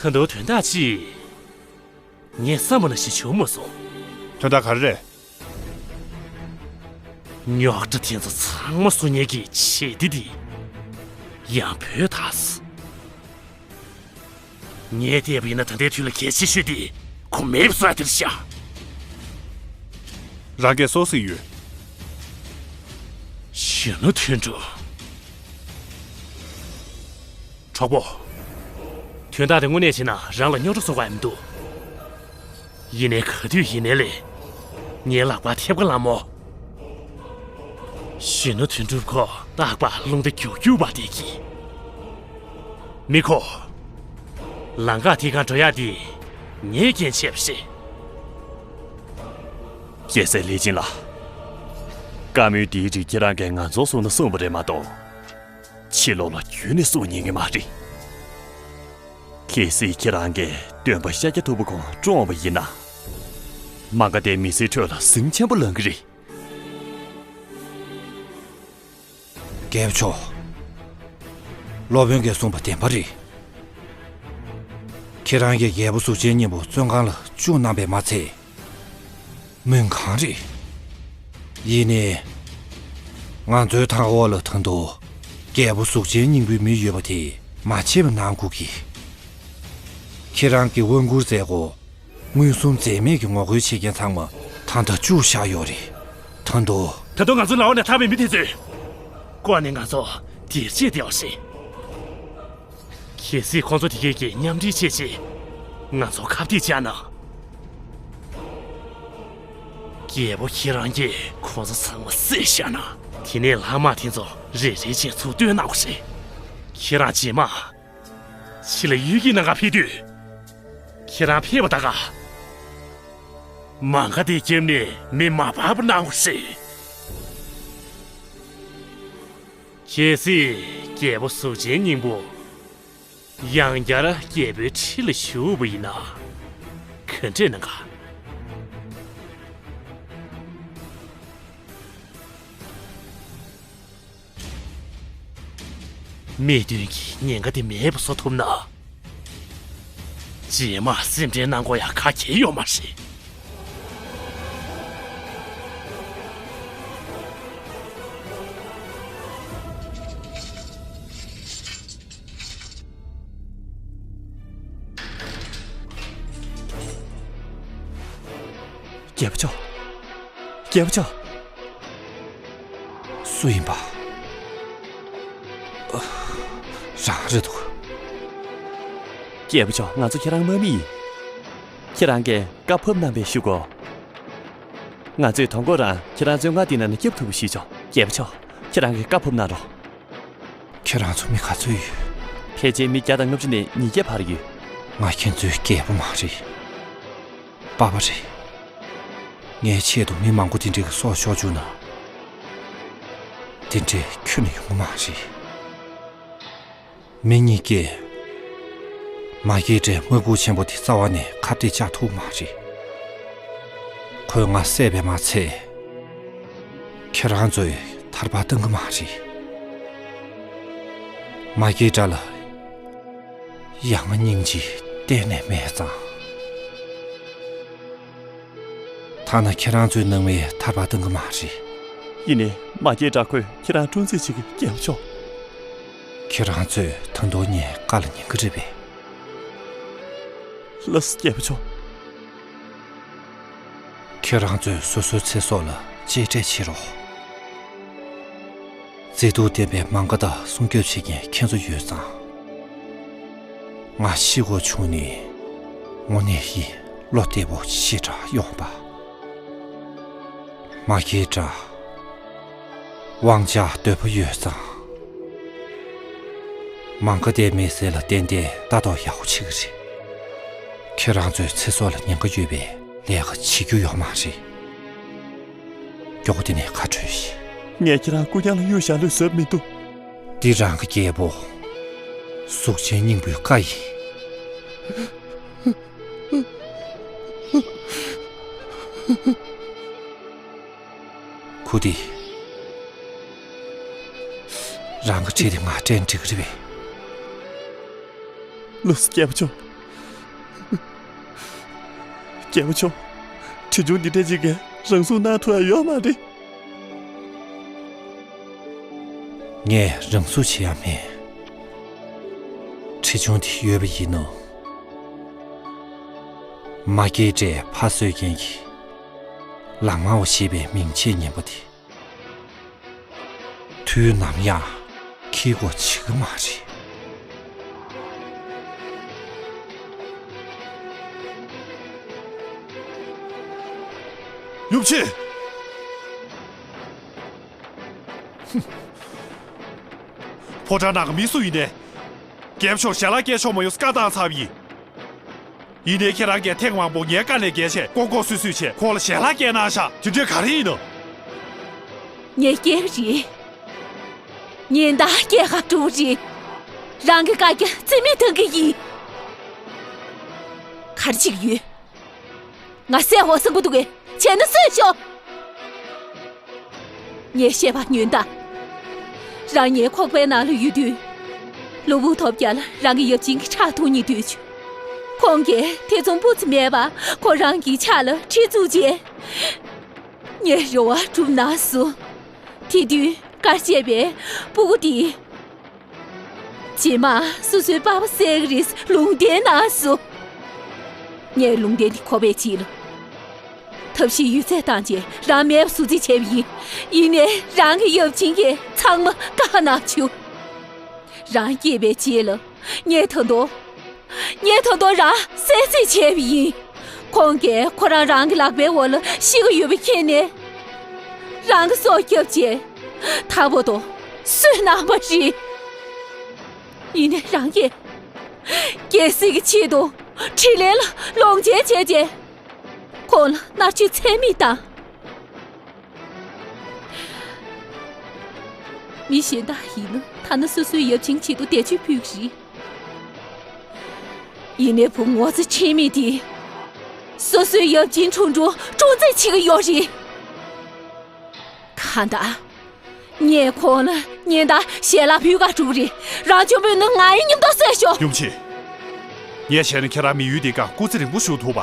ད་དུང་དོན་དག་ཅིག་ངས་བསམ་པ་ནང་བཞིན་བྱུང་མ་སོང་། དོན་དག་ག་རེ་རེད། རྙོག་དྲ་དེ་ཚོ་ཚང་མ་བཟོ་མཁན་གྱི་བྱེད་གཏེ་དེ་ཡང་བུད་ཐལ་སོང་། ངས་བལྟས་པ་ཡིན་ན་ད་ལྟའི་དུས་ལ་གལ་ཆེ་ཤོས་དེ་ཁོ་མེད་པ་བཟོ་ཡ་དེ་རེད་ཤག་རང་གིས་སུ་གཟིགས་ཡོད། གཞོན་ནུ་དོན་གྲུབ། གྲོགས་པོ། དོན་དག་དེ་དངོས་གནས་བྱས་ན་རང་ལ་རྙོག་དྲ་བཟོ་དགོས་མི་འདུག་ཡིན་ནའི་ག་དུས་ཡིན་ནའི་ལས། ངའི་ལག་པར་ཐེབས་ཀ་ལངས་མོ། གཞོན་ནུ་དོན་གྲུབ་ཁོ་རྟག་པར་རླུང་རྟ་རྒྱུག་རྒྱུག་པ་དེ་གྱིས། མི་ཁོ། ལམ་ཁ་དེ་གང་འགྲོ་ཡག་དེ་ངས་རྐྱེན་བྱས་པ་རེད། རྒྱལ་སྲས་ལི་ཅིན་ལགས། བཀའ་མོལ་འདིའི་རིགས་ཁྱེད་རང་གིས་ང་ཚོར་གསུངས་ན་གསུངས་པ་རེད་མ་གཏོགས། ཕྱི་ལོགས་ལ་ཁྱོན་ནས་གསུང་ཉན་གྱི་མ་རེད། གལ་སྲིད་ཁྱེད་རང་གིས་སྟོན་པ་ཤཱཀྱ་ཐུབ་པ་ཁོང་བཀྲོངས་པ་ཡིན་ན། མ་ག་དྷའི་མི་སེར་ཁྲོད་ལ་ཟིང་ཆེན་པོ་ལངས་ཀྱི་རེད། རྒྱལ་པོ་མཆོག་སློབ་དཔོན་གྱིས་གསུངས་པ་བདེན་པ་རེད། ཁྱེད་རང་གིས་རྒྱལ་པོ་གཟུགས་ཅན་སྙིང་པོ་བཙོན་ཁང་ལ་བཅུག་གནང་པས་མ་ཚད། མུན་ཁང་རེད། ཡིན་ནའི། ང་ཚོའི་མཐའ་འཁོར་ལ་ད་དུང་རྒྱལ་པོ་གཟུགས་ཅན་སྙིང་པོའི་མི་ཡོད་པ་དེ་མ་ཕྱེ་བ་གནང་དགོས་ཀྱི། ཁྱེད་རང་གིས་དབང་བསྒྱུར་མཛད་སྒོ། མངོན་སུམ་འཛེམ་མེད་ཀྱི་ངོ་རྒོལ་བྱེད་མཁན་ཚང་མ་ད་ལྟ་བཅུག་བཞག་ཡོད་རེད། ད་དུང་། ད་དུང་ང་ཚོའི་ལག་འོག་ནས་ཐར་བའི་མི་དེ་ཚོས་ཀོ་ནས་ང་ཚོ་དེར་བྱེད་བདེ་བ་ཞིག་གལ་སྲིད་ཁོང་ཚོ་དེ་གས་ཀྱིས་མཉམ་འབྲེལ་བྱས་རྗེས་ང་ཚོ་ཁ་གཏད་བཅག་ན། རྒྱལ་པོ་ཁྱེད་རང་གིས་ཁོང་ཚོ་ཚང་མ་བསད་བཞག་ན། དེ་ནས་ལྷག་མ་དེ་ཚོ་རེ་རེ་བྱས་ཚུར་བཏོན་གནང་དགོས་རེད། ཁྱེད་རང་རྗེས་མ། ཕྱི་ལ་གཡུལ་འགྱེད་གནང་ག་ཕེབས་དུས། ཁྱེད་རང་ཕེབས་པ་ད་ག་མ་ག་དྷའི་རྒྱབ་ནས་མེ་མ་འབར་བར་གནང་དགོས་ཟེར། གལ་སྲིད་རྒྱལ་པོ་གཟུགས་ཅན་སྙིང་པོ། ཡང་བསྐྱར་རྒྱལ་པོའི་ཁྲི་ལ་བཞུགས་པ་ཡིན་ན། ག་འདྲས་གནང་ག་སྨྲས་དོན་གྱི་ཉེན་ཁ་དེ་མེད་པ་བཟོ་ཐུབ་ན། རྗེས་མ་སེམས་ཁྲལ་གནང་དགོས་ཡག་ག་གེ་ཡོད་མ་རེད། རྒྱལ་པོ་མཆོག་རྒྱལ་པོ་མཆོག་སུ་ཡིན་པ། ཨ། རང་རེད་འདུག་རྒྱལ་པོ་མཆོག་ང་ཚོ་ཁྱེད་རང་དམག་མི་ཡིན། ཁྱེད་རང་གིས་བཀའ་ཕབ་གནང་བའི་གཞུག་གུ། ང་ཚོས་དོ་དགོང་རང་ཁྱེད་རང་བཙོན་ཁང་འདི་ནང་ནས་སྐྱོབ་ཐུབ་པ་ཞུས་ཆོག་རྒྱལ་པོ་མཆོག་ཁྱེད་རང་གིས་བཀའ་ཕབ་གནང་རོགས། ཁྱེད་རང་ཚོ་མི་ག་ཚོད་ཡོད། ཕལ་ཆེར་མི་བརྒྱ་དང་ལྔ་བཅུ་ནས་ཉིས་བརྒྱ་བར་ཡོད། ང་ཁྱེད་ཚོའི་རྒྱལ་པོ་མ་རེད། པ་པ་རེད། ངའི་ཆེད་དུ་མི་མང་པོ་དེ་འདྲའི་གི་སྲོག་ཤོར་བཅུག་ན། དེ་འདྲའི་ཁྱོན་ནས་ཡོང་གི་མ་རེད། མི་གཉིས་ཀས་མ་སྐྱེས་དགྲའི་དམག་འཁྲུག་ཆེན་པོ་དེ་རྩ་བ་ནས་ཁ་གཏད་བཅག་ཐུབ་མ་རེད། ཁོས་ང་བསད་པས་མ་ཚད། ཁྱེད་རང་ཚོས་ཐར་པ་གཏང་གི་མ་རེད། མ་སྐྱེས་དགྲ་ལ་ཡ་ང་སྙིང་རྗེ་གཏན་ནས་མེད་ཙང་། ཐ་ན་ཁྱེད་རང་ཚོའི་ནང་མིས་ཐར་པ་གཏང་གི་མ་རེད། ཡིན་ནའི་མ་སྐྱེས་དགྲ་ཁོས་ཁྱེད་རང་སྲུང་བརྩི་བྱེད་ཀྱི་རྒྱལ་པོ་མཆོག་ཁྱེད་རང་ཚོས་ད་དུང་ངའི་བཀའ་ལ་ཉན་གི་རེད་པས། ལགས་སོ་རྒྱལ་པོ་མཆོག་ཁྱེད་རང་ཚོས་སོ་སོའི་ཚེ་སྲོག་ལ་གཅེས་སྤྲས་བྱེད་རོགས། མཛེས་སྡུག་ལྡན་པའི་མ་ག་དྷ་སྲུང་སྐྱོབ་བྱེད་མཁན་ཁྱེད་ཚོ་ཡོད་ཙང་། ང་ཤི་དགོས་བྱུང་ནས་དངོས་གནས་ཡིན་བློ་བདེ་པོ་ཞེ་དྲག་ཡོང་པ། མ་སྐྱེས་དགྲ། དབང་ཆ་འདོད་པ་ཡོད་ཙང་། མ་ག་དྷའི་མི་སེར་ལ་ཏན་ཏན་ལྟ་རྟོག་ཡག་པོ་བྱེད་ཀྱི་རེད། ཁྱེད་རང་ཚོའི་ཚེ་སྲོག་ལ་ཉེན་ཁ་ཡོད་པའི་ལས་ཀ་བྱེད་རྒྱུ་ཡོད་མ་རེད། མགྱོགས་པོ་དེ་ནས་ཁ་བྲོས་ཤིག་ངས་ཁྱེད་རང་སྐུ་རྐྱང་ལ་གཡུག་བཞག་ལུགས་བཟོས་མི་འདུག་འདི་རང་གི་རྒྱལ་པོ། གཟུགས་ཅན་སྙིང་པོའི་བཀའ་ཡིན། ཁུ་དི། རང་གི་ཁྲི་དེ་ང་སྤྲད་འགྲིག་གི་རེད་པས། ལགས་སོ་རྒྱལ་པོ་མཆོག་རྒྱལ་པོ་མཆོག་ཁྲི་ཆུང་འདི་འདྲ་ཅིག་གིས་རང་སྲུང་གནང་ཐུབ་ཡ་ཡོད་མ་རེད། ངས་རང་སྲུང་བྱེད་ཡ་མེད། ཁྲི་ཆུང་འདི་ཡོད་པ་ཡིན་ནོ། མ་སྐྱེས་དགྲའི་ཕ་གསོད་མཁན་གྱི་ལག་མང་བ་ཞེས་པའི་མིང་ཆེས་སྙན་པོ་དེ། དུས་ནམ་ཡང་འཁྱེར་དགོས་བྱེད་ཀྱི་མ་རེད། ཡུམ་ཆེ། ཕོ་བྲང་ནང་གི་མི་སུ་ཡིན་ནའི། རྒྱལ་པོ་མཆོག་ཞལ་ལག་སྐྱེལ་ཆོག་མ་ཡོང་བཀའ་བཏང་ཚར་བ་ཡིན། ཡིན་ནའི་ཁྱེད་རང་གིས་ཐེངས་མང་པོ་ངའི་བཀའ་ལས་འགལ་བྱས་ལྐོག་ལྐོག་སུད་སུད་བྱས་ཁོང་ལ་ཞལ་ལག་སྐྱེལ་གནང་ཤག་དེ་འདྲས་ག་རེ་ཡིན་ནམ། ངས་སྐྱེལ་བ་རེད། ཉིན་ལྟར་སྐྱེལ་ག་འགྲོ་བ་རེད། རང་གི་བཀའ་རྒྱ་རྩིས་མེད་གཏང་གི་ཡིན། ག་རེ་བྱེད་ཀྱི་ཡོད། ང་སྲས་འོ་སྲིན་པོ་འདུག་གས་བྱས་ན་གསོད་ཤོག་ངས་བཤད་པ་ཉོན་དང་། རང་ངའི་ཁོག་པའི་ནང་ལ་ཡོད་དུས། ལུས་པོ་ཐོབ་རྒྱ་ལ་རང་གི་ཡབ་ཆེན་གྱི་ཕྲག་དོག་གཉིས་སྡོད་བྱུང་། ཁོང་གིས་ཐེ་ཚོམ་སྤུ་ཙམ་མེད་པར་ཁོ་རང་གི་ཕྱག་ལ་ཁྲི་བཙུགས་རྗེས། ངའི་རེ་བ་སྒྲུབ་གནང་སོང་། དེ་དུས་ཀར་བཅད་པའི་སྤུ་གུ་དེ། རྗེས་མ་སོ་སོའི་པགས་པ་བསལ་གི་རེད་ལུང་བསྟན་གནང་སོང་། ངས་ལུང་བསྟན་དེ་གོ་བའི་རྗེས་ལ། ཐབས་ཤེས་ཡོད་ཚད་བཏང་རྗེས་རང་མེད་པ་བཟོ་རྩིས་བྱས་པ་ཡིན། ཡིན་ནའི་རང་གི་ཡབ་ཆེན་གྱིས་ཚང་མ་བཀག་གནང་བྱུང་། རང་སྐྱེས་པའི་རྗེས་ལ་ངས་ད་དུང་། ངས་ད་དུང་རང་བསད་རྩིས་བྱས་པ་ཡིན། ཁོང་གིས་ཁོ་རང་རང་གི་ལག་པའི་འོག་ལ་ཤི་གི་ཡོད་པ་མཁྱེན་ནས། རང་གི་སྲོག་བསྐྱབས་རྗེས། ད་བར་དུ་གསོད་གནང་བ་རེད། ཡིན་ནའི་རང་གིས་རྒྱལ་སྲིད་ཀྱི་ཆེད་དུ་དྲིན་ལན་ལ་ལོངས་སྤྱོད་བྱས་རྗེས། ཁོང་ལ་མནར་གཅོད་ཚད་མེད་བཏང་། མི་གཞན་དག་ཡིན་ན་ཐ་ན་སོ་སོའི་ཡབ་ཆེན་ཆེད་དུ་འདས་མཆོད་ཕུལ་གྱི་རེད། ཡིན་ནའི་བུ་ངོ་ཚ་ཁྲེལ་མེད་དེ། སོ་སོའི་ཡབ་ཆེན་ཁྲུང་ཁྲུང་སྲུང་བརྩི་བྱེད་ཀྱི་ཡོད་རེད། གང་ལྟར། ངས་ཁོང་ལ་ཉིན་ལྟར་ཞལ་ལག་ཕུལ་ག་འགྲོ་གི་རེད། རང་གཅུང་པོས་ནི་ང་ཡི་མཉམ་དུ་གསོད་ཤོག་ཡུམ་ཆེ། ངས་བྱས་ན་ཁྱེད་རང་མི་ཡུལ་འདི་སྒང་སྐུ་ཚེ་རིང་པོ་བཞུགས་ཐུབ་པ།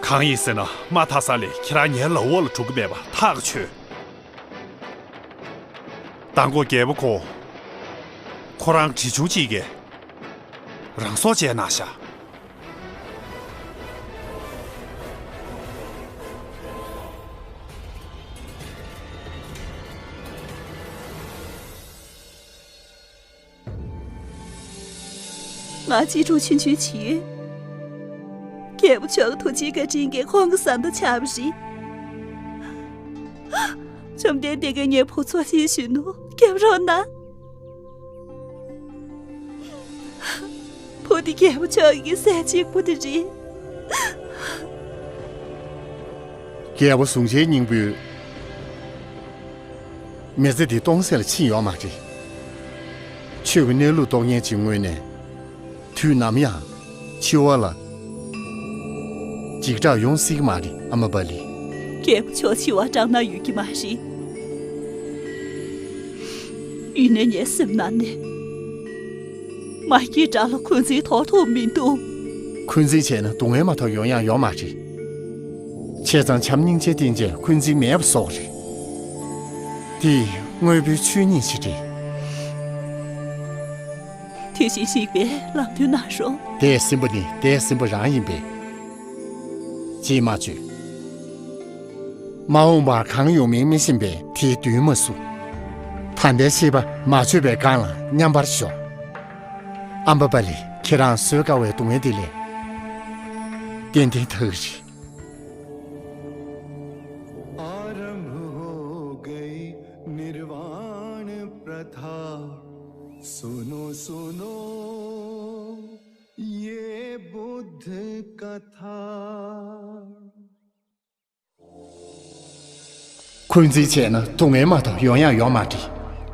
གང་ཡིན་ཟེར་ན་མ་མཐའ་ས་ལས་ཁྱེད་རང་ངའི་ལག་འོག་ལ་འགྲོ་གི་མེད་པ་ཐག་ཆོད། མདང་དགོང་རྒྱལ་པོ་ཁོ། ཁོ་རང་གྲི་ཆུང་གཅིག་གིས་རང་སྲོག་བཅད་གནང་ཤག་ང་གཅེས་ཕྲུག་ཆུང་ཆུང་བྱས་ཡོད། རྒྱལ་པོ་མཆོག་གི་ཐུགས་རྗེ་བཀའ་དྲིན་གྱིས་ཁོང་གི་བཟའ་ཟླ་ཆགས་པ་རེད། བཅོམ་ལྡན་འདས་ཀྱིས་ངའི་བུ་ཚོ་ཞིག་ཞུས་ནོ་སྐྱབས་རོགས་གནང་། བུ་དེ་རྒྱལ་པོ་མཆོག་གི་སྲས་གཅིག་པུ་དེ་རེད། རྒྱལ་པོ་གཟུངས་ཆེན་སྙིང་པོས། མི་ཚེ་འདི་སྟོང་ཟད་ལ་ཕྱིན་ཡོད་མ་རེད། ཆོས་ཀྱི་གནས་ལུགས་རྟོགས་མཁན་ཅིག་ངོས་ནས། དུས་ནམ་ཡང་འཆི་བ་ལ་འཇིགས་སྐྲག་ཡོང་སྲིད་ཀྱི་མ་རེད། ཨ་མ་བ་ལི། རྒྱལ་པོ་མཆོག་འཆི་བ་སྐྲག་སྣང་ཡོད་ཀྱི་མ་རེད། ཡིན་ནའི་ངའི་སེམས་ནང་ནས་མ་སྐྱེས་དགྲ་ལ་འཁོན་འཛིན་དོར་ཐུབ་མི་འདུག་འཁོན་འཛིན་བྱས་ན་སྡུག་བསྔལ་མ་གཏོགས་ཡོང་ཡག་ཡོད་མ་རེད། བྱས་ཙང་བྱམས་སྙིང་རྗེ་བསྟེན་བྱས་འཁོན་འཛིན་མེད་པ་བཟོ་དགོས་རེད། དེ་དངོས་པོའི་ཆོས་ཉིད་ཅིག་རེད། དེ་བཞིན་གཤེགས་པས་ལམ་སྟོན་གནང་རོགས། འདས་ཟིན་པ་ནི་འདས་ཟིན་པ་རང་ཡིན་པས། ཅིས་མ་བརྗོད། མ་འོངས་པར་གང་ཡོང་མིན་མི་ཤེས་པས་དེའི་མདུན་མ་བསུ། ད་ལྟའི་ཤེས་པ་མ་བརྗོད་པའི་སྒང་ལ་མཉམ་པར་ཞོག་ཨམ་བ་པ་ལི། ཁྱེད་རང་བཟོད་དཀའ་བའི་སྡུག་བསྔལ་འདི་ལས་ཏན་ཏན་ཐར་གྱི་རེད། आरंभ हो गई निर्वाण प्रथा। सुनो सुनो ये बुद्ध कथा। འཁོན་འཛིན་བྱས་ན་སྡུག་བསྔལ་མ་གཏོགས་ཡོང་ཡག་ཡོད་མ་རེད།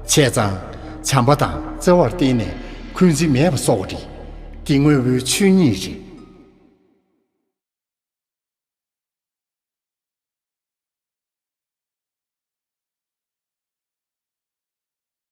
བྱས་ཙང་བྱམས་པ་དང་བརྩེ་བར་བརྟེན་ནས་འཁོན་འཛིན་མེད་པ་བཟོ་དགོས་རེད། འདི་དངོས་པོའི་ཆོས་ཉིད་རེད།